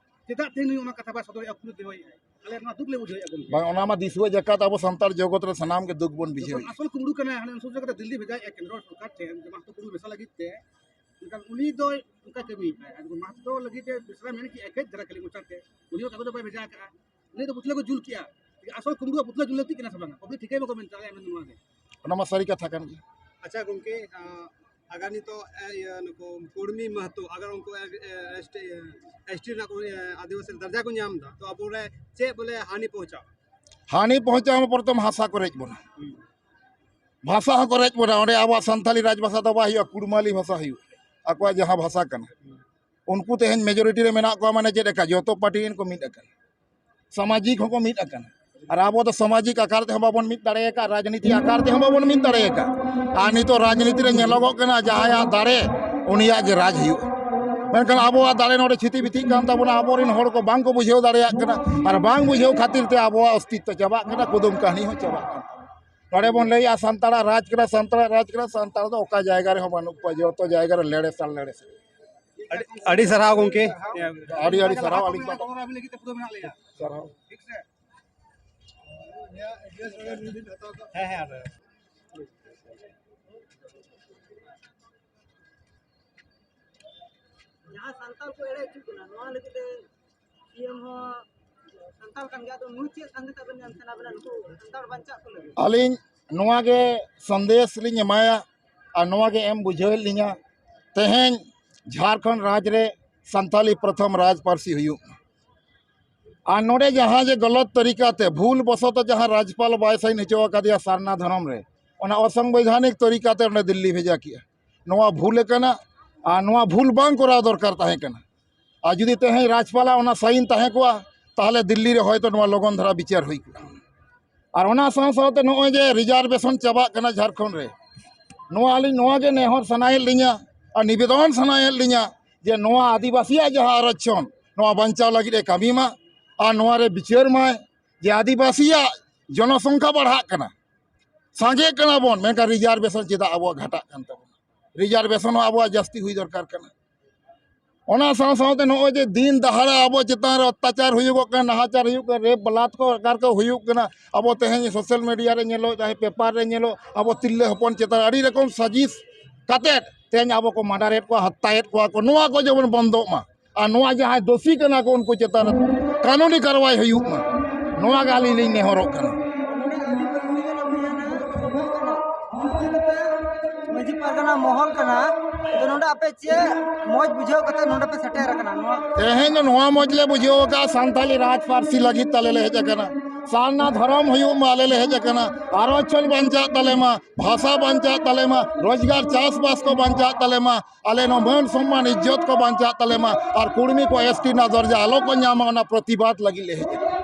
ᱪᱮᱫᱟᱜ ᱛᱮᱦᱮᱧ ᱱᱩᱭ ᱚᱱᱟ ᱠᱟᱛᱷᱟ ᱵᱟᱭ ᱥᱚᱫᱚᱨᱮᱜᱼᱟ, ᱩᱠᱩ ᱫᱚᱦᱚᱭᱮᱜᱼᱟᱭ? ᱟᱞᱮ ᱱᱚᱣᱟ ᱫᱩᱠ ᱞᱮ ᱵᱩᱡᱷᱟᱹᱣᱮᱫᱼᱟ ᱜᱚᱢᱠᱮ᱾ ᱵᱟᱝ, ᱚᱱᱟ ᱢᱟ ᱫᱤᱥᱩᱣᱟᱹ ᱡᱟᱠᱟᱛ ᱟᱵᱚ ᱥᱟᱱᱛᱟᱲ ᱡᱚᱜᱚᱛ ᱨᱮ ᱥᱟᱱᱟᱢ ᱜᱮ ᱫᱩᱠ ᱵᱚᱱ ᱡᱚᱠᱷᱚᱱ ᱵᱩᱡᱷᱟᱹᱣᱮᱫᱼᱟ᱾ ᱟᱥᱚᱞ ᱠᱩᱢᱵᱽᱲᱩ ᱠᱟᱱᱟᱭ, ᱦᱟᱱᱮ ᱩᱱᱤ ᱥᱩᱨ ᱡᱟᱭᱜᱟ ᱨᱮ ᱫᱤᱞᱞᱤ ᱵᱷᱮᱡᱟᱭᱮᱫᱼᱟ ᱠᱮᱱᱫᱨᱚ ᱥᱚᱨᱠᱟᱨ ᱴᱷᱮᱱ, ᱡᱮ ᱢᱟᱦᱟᱛᱚ ᱠᱩᱢᱵᱽᱲᱩ ᱢᱮᱥᱟ ᱞᱟᱹᱜᱤᱫ ᱛᱮ, ᱢᱮᱱᱠᱷᱟᱱ ᱩᱱᱤ ᱫᱚ ᱚᱱᱠᱟ ᱠᱟᱹᱢᱤᱭᱮᱫᱼᱟᱭ᱾ ᱟᱨ ᱢᱟᱦᱟᱛᱚ ᱞᱟᱹᱜᱤᱫ ᱛᱮ ᱵᱮᱥᱨᱟ ᱢᱮᱱ ᱠᱮᱫᱼᱟᱭ ᱠᱟᱹᱡ ᱫᱷᱟᱨᱟ ᱠᱷᱟᱹᱞᱤ ᱢᱚᱪᱟᱛᱮ, ᱩᱱᱤ ᱦᱚᱸ ᱠᱟᱜᱚᱡᱽ ᱫᱚ ᱵᱟᱭ ᱵᱷᱮᱡᱟ ᱟᱠᱟᱫᱼᱟ᱾ ᱩᱱᱤ ᱫᱚ ᱯᱩᱛᱞᱟᱹ ᱠᱚ ᱡᱩᱞ ᱠᱮᱜᱼᱟ᱾ ᱟᱥᱚᱞ ᱠᱩᱢᱵᱽᱲᱩᱣᱟᱜ ᱯᱩᱛᱞᱟᱹ ᱡᱩᱞ ᱞᱟᱹᱠᱛᱤ ᱠᱟᱱᱟ ᱥᱮ ᱵᱟᱝᱟ? ᱯᱟᱵᱽᱞᱤᱠ ᱴᱷᱤᱠᱟᱹᱭ ᱢᱟᱠᱚ ᱢᱮᱱᱛᱮ ᱟᱞᱮᱭᱟᱜ ᱢᱮᱱ ᱱᱚᱣᱟ ᱜᱮ᱾ ᱚᱱᱟ ᱢᱟ ᱥᱟᱹᱨᱤ ᱠᱟᱛᱷᱟ ᱠᱟᱱ ᱜᱮ᱾ ᱟᱪᱪᱷᱟ ᱜᱚᱢᱠᱮ, ᱟᱸ, ᱟᱜᱟᱨ ᱱᱤᱛᱚᱜ, ᱮ, ᱤᱭᱟᱹ, ᱱᱩᱠᱩ ᱠᱩᱲᱢᱤ ᱢᱟᱦᱟᱛᱚ ᱟᱜᱟᱨ ᱩᱱᱠᱩ, ᱮ, ᱮ, ᱮᱥ ᱴᱤ, ᱮ, ᱮᱥ ᱴᱤ ᱨᱮᱱᱟᱜ ᱠᱚ, ᱮ, ᱟᱹᱫᱤᱵᱟᱹᱥᱤ ᱫᱟᱨᱡᱟ ᱠᱚ ᱧᱟᱢ ᱮᱫᱟ, ᱛᱚ ᱟᱵᱚᱨᱮ ᱪᱮᱫ ᱵᱚᱞᱮ ᱦᱟᱹᱱᱤ ᱯᱚᱦᱪᱟᱣ? ᱦᱟᱹᱱᱤ ᱯᱚᱦᱪᱟᱣ ᱢᱟ ᱯᱨᱚᱛᱷᱚᱢ ᱦᱟᱥᱟ ᱠᱚ ᱨᱮᱡ ᱵᱚᱱᱟ᱾ ᱦᱩᱸ᱾ ᱵᱷᱟᱥᱟ ᱦᱚᱸᱠᱚ ᱨᱮᱡ ᱵᱚᱱᱟ᱾ ᱚᱸᱰᱮ ᱟᱵᱚᱣᱟᱜ ᱥᱟᱱᱛᱟᱞᱤ ᱨᱟᱡᱽ ᱵᱷᱟᱥᱟ ᱫᱚ ᱵᱟᱭ ᱦᱩᱭᱩᱜᱼᱟ, ᱠᱩᱲᱢᱟᱞᱤ ᱵᱷᱟᱥᱟ ᱦᱩᱭᱩᱜᱼᱟ, ᱟᱠᱚᱣᱟᱜ ᱡᱟᱦᱟᱸ ᱵᱷᱟᱥᱟ ᱠᱟᱱᱟ᱾ ᱩᱱᱠᱩ ᱛᱮᱦᱮᱧ ᱢᱮᱡᱚᱨᱤᱴᱤ ᱨᱮ ᱢᱮᱱᱟᱜ ᱠᱚᱣᱟ, ᱢᱟᱱᱮ ᱪᱮᱫ ᱞᱮᱠᱟ ᱡᱚᱛᱚ ᱯᱟᱨᱴᱤ ᱨᱮᱱ ᱠᱚ ᱢᱤᱫ ᱟᱠᱟᱱᱟ, ᱥᱟᱢᱟᱡᱤᱠ ᱦᱚᱸᱠᱚ ᱢᱤᱫ ᱟᱠᱟᱱᱟ᱾ ᱟᱨ ᱟᱵᱚ ᱫᱚ ᱥᱟᱢᱟᱡᱤᱠ ᱟᱠᱟᱨ ᱛᱮᱦᱚᱸ ᱵᱟᱵᱚᱱ ᱢᱤᱫ ᱫᱟᱲᱮ ᱟᱠᱟᱫ, ᱨᱟᱡᱽᱱᱤᱛᱤ ᱟᱠᱟᱨ ᱛᱮᱦᱚᱸ ᱵᱟᱵᱚᱱ ᱢᱤᱫ ᱫᱟᱲᱮ ᱟᱠᱟᱫ᱾ ᱟᱨ ᱱᱤᱛᱚᱜ ᱨᱟᱡᱽᱱᱤᱛᱤ ᱨᱮ ᱧᱮᱞᱚᱜᱚᱜ ᱠᱟᱱᱟ, ᱡᱟᱦᱟᱸᱭᱟᱜ ᱫᱟᱲᱮ, ᱩᱱᱤᱭᱟᱜ ᱜᱮ ᱨᱟᱡᱽ ᱦᱩᱭᱩᱜᱼᱟ᱾ ᱢᱮᱱᱠᱷᱟᱱ ᱟᱵᱚᱣᱟᱜ ᱫᱟᱲᱮ ᱱᱚᱰᱮ ᱪᱷᱤᱛᱤ ᱵᱤᱛᱤᱜ ᱠᱟᱱ ᱛᱟᱵᱚᱱᱟ, ᱟᱵᱚᱨᱮᱱ ᱦᱚᱲ ᱠᱚ ᱵᱟᱝ ᱠᱚ ᱵᱩᱡᱷᱟᱹᱣ ᱫᱟᱲᱮᱭᱟᱜ ᱠᱟᱱᱟ᱾ ᱟᱨ ᱵᱟᱝ ᱵᱩᱡᱷᱟᱹᱣ ᱠᱷᱟᱹᱛᱤᱨ ᱛᱮ ᱟᱵᱚᱣᱟᱜ ᱚᱥᱛᱤᱛᱛᱚ ᱪᱟᱵᱟᱜ ᱠᱟᱱᱟ, ᱠᱩᱫᱩᱢ ᱠᱟᱹᱦᱱᱤ ᱦᱚᱸ ᱪᱟᱵᱟᱜ ᱠᱟᱱᱟ᱾ ᱱᱚᱰᱮ ᱵᱚᱱ ᱞᱟᱹᱭᱟ ᱥᱟᱱᱛᱟᱲᱟᱜ ᱨᱟᱡᱽ ᱠᱟᱱᱟ, ᱥᱟᱱᱛᱟᱲᱟᱜ ᱨᱟᱡᱽ ᱠᱟᱱᱟ, ᱥᱟᱱᱛᱟᱲ ᱫᱚ ᱚᱠᱟ ᱡᱟᱭᱜᱟ ᱨᱨᱮᱦᱚᱸ ᱵᱟᱹᱱᱩᱜ ᱠᱚᱣᱟ, ᱡᱚᱛᱚ ᱡᱟᱭᱜᱟ ᱨᱮ ᱞᱮᱲᱮ ᱥᱟᱲ ᱞᱮᱲᱮ ᱥᱟᱲ᱾ ᱟᱹᱰᱤ, ᱟᱹᱰᱤ ᱥᱟᱨᱦᱟᱣ ᱜᱚᱢᱠᱮ᱾ ᱟᱹᱰᱤ, ᱟᱹᱰᱤ ᱥᱟᱨᱦᱟᱣ, ᱟᱹᱞᱤᱧ ᱯᱟᱦᱴᱟ᱾ ᱥᱟᱨᱦᱟᱣ᱾ ᱦᱮᱸ, ᱦᱮᱸ, ᱟᱨ ᱡᱟᱦᱟᱸ ᱥᱟᱱᱛᱟᱲ ᱠᱚ ᱮᱲᱮ ᱦᱚᱪᱚᱜ ᱠᱟᱱᱟ, ᱱᱚᱣᱟ ᱞᱟᱹᱜᱤᱫ ᱛᱮ ᱥᱤ ᱮᱢ ᱦᱚᱸ ᱥᱟᱱᱛᱟᱲ ᱠᱟᱱ ᱜᱮᱭᱟ, ᱟᱫᱚ ᱱᱩᱭ ᱪᱮᱫ ᱥᱟᱱᱫᱮᱥ ᱟᱵᱮᱱ ᱮᱢ ᱥᱟᱱᱟ ᱵᱮᱱᱟ ᱱᱩᱠᱩ ᱥᱟᱱᱛᱟᱲ ᱵᱟᱧᱪᱟᱜ ᱠᱚ ᱞᱟᱹᱜᱤᱫ? ᱟᱹᱞᱤᱧ ᱱᱚᱣᱟ ᱜᱮ ᱥᱟᱸᱫᱮᱥ ᱞᱤᱧ ᱮᱢᱟᱭᱟ ᱟᱨ ᱱᱚᱣᱟ ᱜᱮ ᱮᱢ ᱵᱩᱡᱷᱟᱹᱣᱮᱫ ᱞᱤᱧᱟ, ᱛᱮᱦᱮᱧ ᱡᱷᱟᱲᱠᱷᱚᱸᱰ ᱨᱟᱡᱽ ᱨᱮ ᱥᱟᱱᱛᱟᱞᱤ ᱯᱨᱚᱛᱷᱚᱢ ᱨᱟᱡᱽ ᱯᱟᱹᱨᱥᱤ ᱦᱩᱭᱩᱜ ᱢᱟ᱾ ᱟᱨ ᱱᱚᱰᱮ ᱡᱟᱦᱟᱸ ᱡᱮ ᱜᱚᱞᱚᱛ ᱛᱟᱹᱨᱤᱠᱟ ᱛᱮ ᱵᱷᱩᱞ ᱵᱚᱥᱚᱛᱚ ᱡᱟᱦᱟᱸ ᱨᱟᱡᱽᱯᱟᱞ ᱵᱟᱭ ᱥᱟᱭᱤᱱ ᱦᱚᱪᱚ ᱟᱠᱟᱫᱮᱭᱟ ᱥᱟᱨᱱᱟ ᱫᱷᱚᱨᱚᱢ ᱨᱮ, ᱚᱱᱟ ᱚᱥᱟᱝᱵᱤᱫᱷᱟᱱᱤᱠ ᱛᱟᱹᱨᱤᱠᱟ ᱛᱮ ᱚᱸᱰᱮ ᱫᱤᱞᱞᱤ ᱵᱷᱮᱡᱟ ᱠᱮᱜᱼᱟ, ᱱᱚᱣᱟ ᱵᱷᱩᱞ ᱟᱠᱟᱱᱟ᱾ ᱟᱨ ᱱᱚᱣᱟ ᱵᱷᱩᱞ ᱵᱟᱝ ᱠᱚᱨᱟᱣ ᱫᱚᱨᱠᱟᱨ ᱛᱟᱦᱮᱸ ᱠᱟᱱᱟ᱾ ᱟᱨ ᱡᱩᱫᱤ ᱛᱮᱦᱮᱧ ᱨᱟᱡᱽᱯᱟᱞᱟᱜ ᱚᱱᱟ ᱥᱟᱭᱤᱱ ᱛᱟᱦᱮᱸ ᱠᱚᱜᱼᱟ, ᱛᱟᱦᱚᱞᱮ ᱫᱤᱞᱞᱤ ᱨᱮ ᱦᱚᱭᱛᱳ ᱱᱚᱣᱟ ᱞᱚᱜᱚᱱ ᱫᱷᱟᱨᱟ ᱵᱤᱪᱟᱹᱨ ᱦᱩᱭ ᱠᱚᱜᱼᱟ᱾ ᱟᱨ ᱚᱱᱟ ᱥᱟᱶ ᱥᱟᱶᱛᱮ ᱱᱚᱜᱼᱚᱭ ᱡᱮ ᱨᱤᱡᱟᱨᱵᱷᱮᱥᱚᱱ ᱪᱟᱵᱟᱜ ᱠᱟᱱᱟ ᱡᱷᱟᱲᱠᱷᱚᱸᱰ ᱨᱮ, ᱱᱚᱣᱟ ᱟᱹᱞᱤᱧ ᱱᱚᱣᱟ ᱜᱮ ᱱᱮᱦᱚᱨ ᱥᱟᱱᱟᱭᱮᱫ ᱞᱤᱧᱟ ᱟᱨ ᱱᱤᱵᱮᱫᱚᱱ ᱥᱟᱱᱟᱭᱮᱫ ᱞᱤᱧᱟ ᱡᱮ ᱱᱚᱣᱟ ᱟᱹᱫᱤᱵᱟᱹᱥᱤᱭᱟᱜ ᱡᱟᱦᱟᱸ ᱟᱨᱚᱠᱪᱷᱚᱱ, ᱱᱚᱣᱟ ᱵᱟᱧᱪᱟᱣ ᱞᱟᱹᱜᱤᱫ ᱮ ᱠᱟᱹᱢᱤ ᱢᱟ ᱟᱨ ᱱᱚᱣᱟ ᱨᱮ ᱵᱤᱪᱟᱹᱨ ᱢᱟᱭ ᱡᱮ ᱟᱹᱫᱤᱵᱟᱹᱥᱤᱭᱟᱜ ᱡᱚᱱᱚᱥᱚᱝᱠᱷᱟ ᱵᱟᱲᱦᱟᱜ ᱠᱟᱱᱟ, ᱥᱟᱸᱜᱮ ᱠᱟᱱᱟ ᱵᱚᱱ, ᱢᱮᱱᱠᱷᱟᱱ ᱨᱤᱡᱟᱨᱵᱷᱮᱥᱚᱱ ᱪᱮᱫᱟᱜ ᱟᱵᱚᱣᱟᱜ ᱜᱷᱟᱴᱟᱜ ᱠᱟᱱ ᱛᱟᱵᱚᱱᱟ? ᱨᱤᱡᱟᱨᱵᱷᱮᱥᱚᱱ ᱦᱚᱸ ᱟᱵᱚᱣᱟᱜ ᱡᱟᱹᱥᱛᱤ ᱦᱩᱭ ᱫᱚᱨᱠᱟᱨ ᱠᱟᱱᱟ᱾ ᱚᱱᱟ ᱥᱟᱶ ᱥᱟᱶᱛᱮ ᱱᱚᱜᱼᱚᱭ ᱡᱮ ᱫᱤᱱ ᱫᱟᱦᱟᱲᱟ ᱟᱵᱚ ᱪᱮᱛᱟᱱ ᱨᱮ ᱚᱛᱛᱟᱪᱟᱨ ᱦᱩᱭᱩᱜᱚᱜ ᱠᱟᱱᱟ, ᱱᱟᱦᱟᱪᱟᱨ ᱦᱩᱭᱩᱜ ᱠᱟᱱᱟ, ᱨᱮᱯ ᱵᱟᱞᱟᱛᱠᱟᱨ ᱠᱚ ᱦᱩᱭᱩᱜ ᱠᱟᱱᱟ, ᱟᱵᱚ ᱛᱮᱦᱮᱧ ᱥᱳᱥᱟᱞ ᱢᱤᱰᱤᱭᱟ ᱨᱮ ᱧᱮᱞᱚᱜ, ᱪᱟᱦᱮ ᱯᱮᱯᱟᱨ ᱨᱮ ᱧᱮᱞᱚᱜ, ᱟᱵᱚ ᱛᱤᱨᱞᱟᱹ ᱦᱚᱯᱚᱱ ᱪᱮᱛᱟᱱ ᱨᱮ ᱟᱹᱰᱤ ᱨᱚᱠᱚᱢ ᱥᱟᱡᱤᱥ ᱠᱟᱛᱮᱫ ᱛᱮᱦᱮᱧ ᱟᱵᱚ ᱠᱚ ᱢᱟᱰᱟᱨᱮᱫ ᱠᱚᱣᱟ, ᱦᱚᱛᱛᱟᱭᱮᱫ ᱠᱚᱣᱟ ᱠᱚ᱾ ᱱᱚᱣᱟ ᱠᱚ ᱡᱮᱢᱚᱱ ᱵᱚᱱᱫᱚᱜ ᱢᱟ᱾ ᱟᱨ ᱱᱚᱣᱟ ᱡᱟᱦᱟᱸᱭ ᱫᱳᱥᱤ ᱠᱟᱱᱟ ᱠᱚ, ᱩᱱᱠᱩ ᱪᱮᱛᱟᱱ ᱨᱮ ᱠᱟᱹᱱᱩᱱᱤ ᱠᱟᱨᱣᱟᱭ ᱦᱩᱭᱩᱜ ᱢᱟ, ᱱᱚᱣᱟ ᱜᱮ ᱟᱹᱞᱤᱧ ᱞᱤᱧ ᱱᱮᱦᱚᱨᱚᱜ ᱠᱟᱱᱟ᱾ ᱢᱟᱹᱡᱷᱤ ᱯᱟᱨᱜᱟᱱᱟ ᱢᱚᱦᱚᱞ ᱠᱟᱱᱟ, ᱟᱫᱚ ᱱᱚᱰᱮ ᱟᱯᱮ ᱪᱮᱫ ᱢᱚᱡᱽ ᱵᱩᱡᱷᱟᱹᱣ ᱠᱟᱛᱮ ᱱᱚᱰᱮ ᱯᱮ ᱥᱮᱴᱮᱨ ᱟᱠᱟᱱᱟ? ᱱᱚᱣᱟ ᱛᱮᱦᱮᱧ ᱫᱚ ᱱᱚᱣᱟ ᱢᱚᱡᱽ ᱞᱮ ᱵᱩᱡᱷᱟᱹᱣ ᱟᱠᱟᱫᱼᱟ, ᱥᱟᱱᱛᱟᱞᱤ ᱨᱟᱡᱽ ᱯᱟᱹᱨᱥᱤ ᱞᱟᱹᱜᱤᱫ ᱛᱟᱞᱮ ᱞᱮ ᱦᱮᱡ ᱟᱠᱟᱱᱟ᱾ ᱥᱟᱨᱱᱟ ᱫᱷᱚᱨᱚᱢ ᱦᱩᱭᱩᱜ ᱢᱟ, ᱟᱞᱮ ᱞᱮ ᱦᱮᱡ ᱟᱠᱟᱱᱟ᱾ ᱟᱨᱚᱪᱷᱚᱱ ᱵᱟᱧᱪᱟᱜ ᱛᱟᱞᱮ ᱢᱟ, ᱵᱷᱟᱥᱟ ᱵᱟᱧᱪᱟᱜ ᱛᱟᱞᱮ ᱢᱟ, ᱨᱳᱡᱽᱜᱟᱨ ᱪᱟᱥᱵᱟᱥ ᱠᱚ ᱵᱟᱧᱪᱟᱜ ᱛᱟᱞᱮ ᱢᱟ, ᱟᱞᱮ ᱱᱚᱣᱟ ᱢᱟᱹᱱ ᱥᱚᱢᱢᱟᱱ ᱤᱡᱽᱡᱚᱛ ᱠᱚ ᱵᱟᱧᱪᱟᱜ ᱛᱟᱞᱮ ᱢᱟ, ᱟᱨ ᱠᱩᱲᱢᱤ ᱠᱚ ᱮᱥ ᱴᱤ ᱨᱮᱱᱟᱜ ᱫᱚᱨᱡᱟ ᱟᱞᱚ ᱠᱚ ᱧᱟᱢᱟ, ᱚᱱᱟ ᱯᱨᱚᱛᱤᱵᱟᱫ ᱞᱟᱹᱜᱤᱫ ᱞᱮ ᱦᱮᱡ ᱟᱠᱟᱱᱟ᱾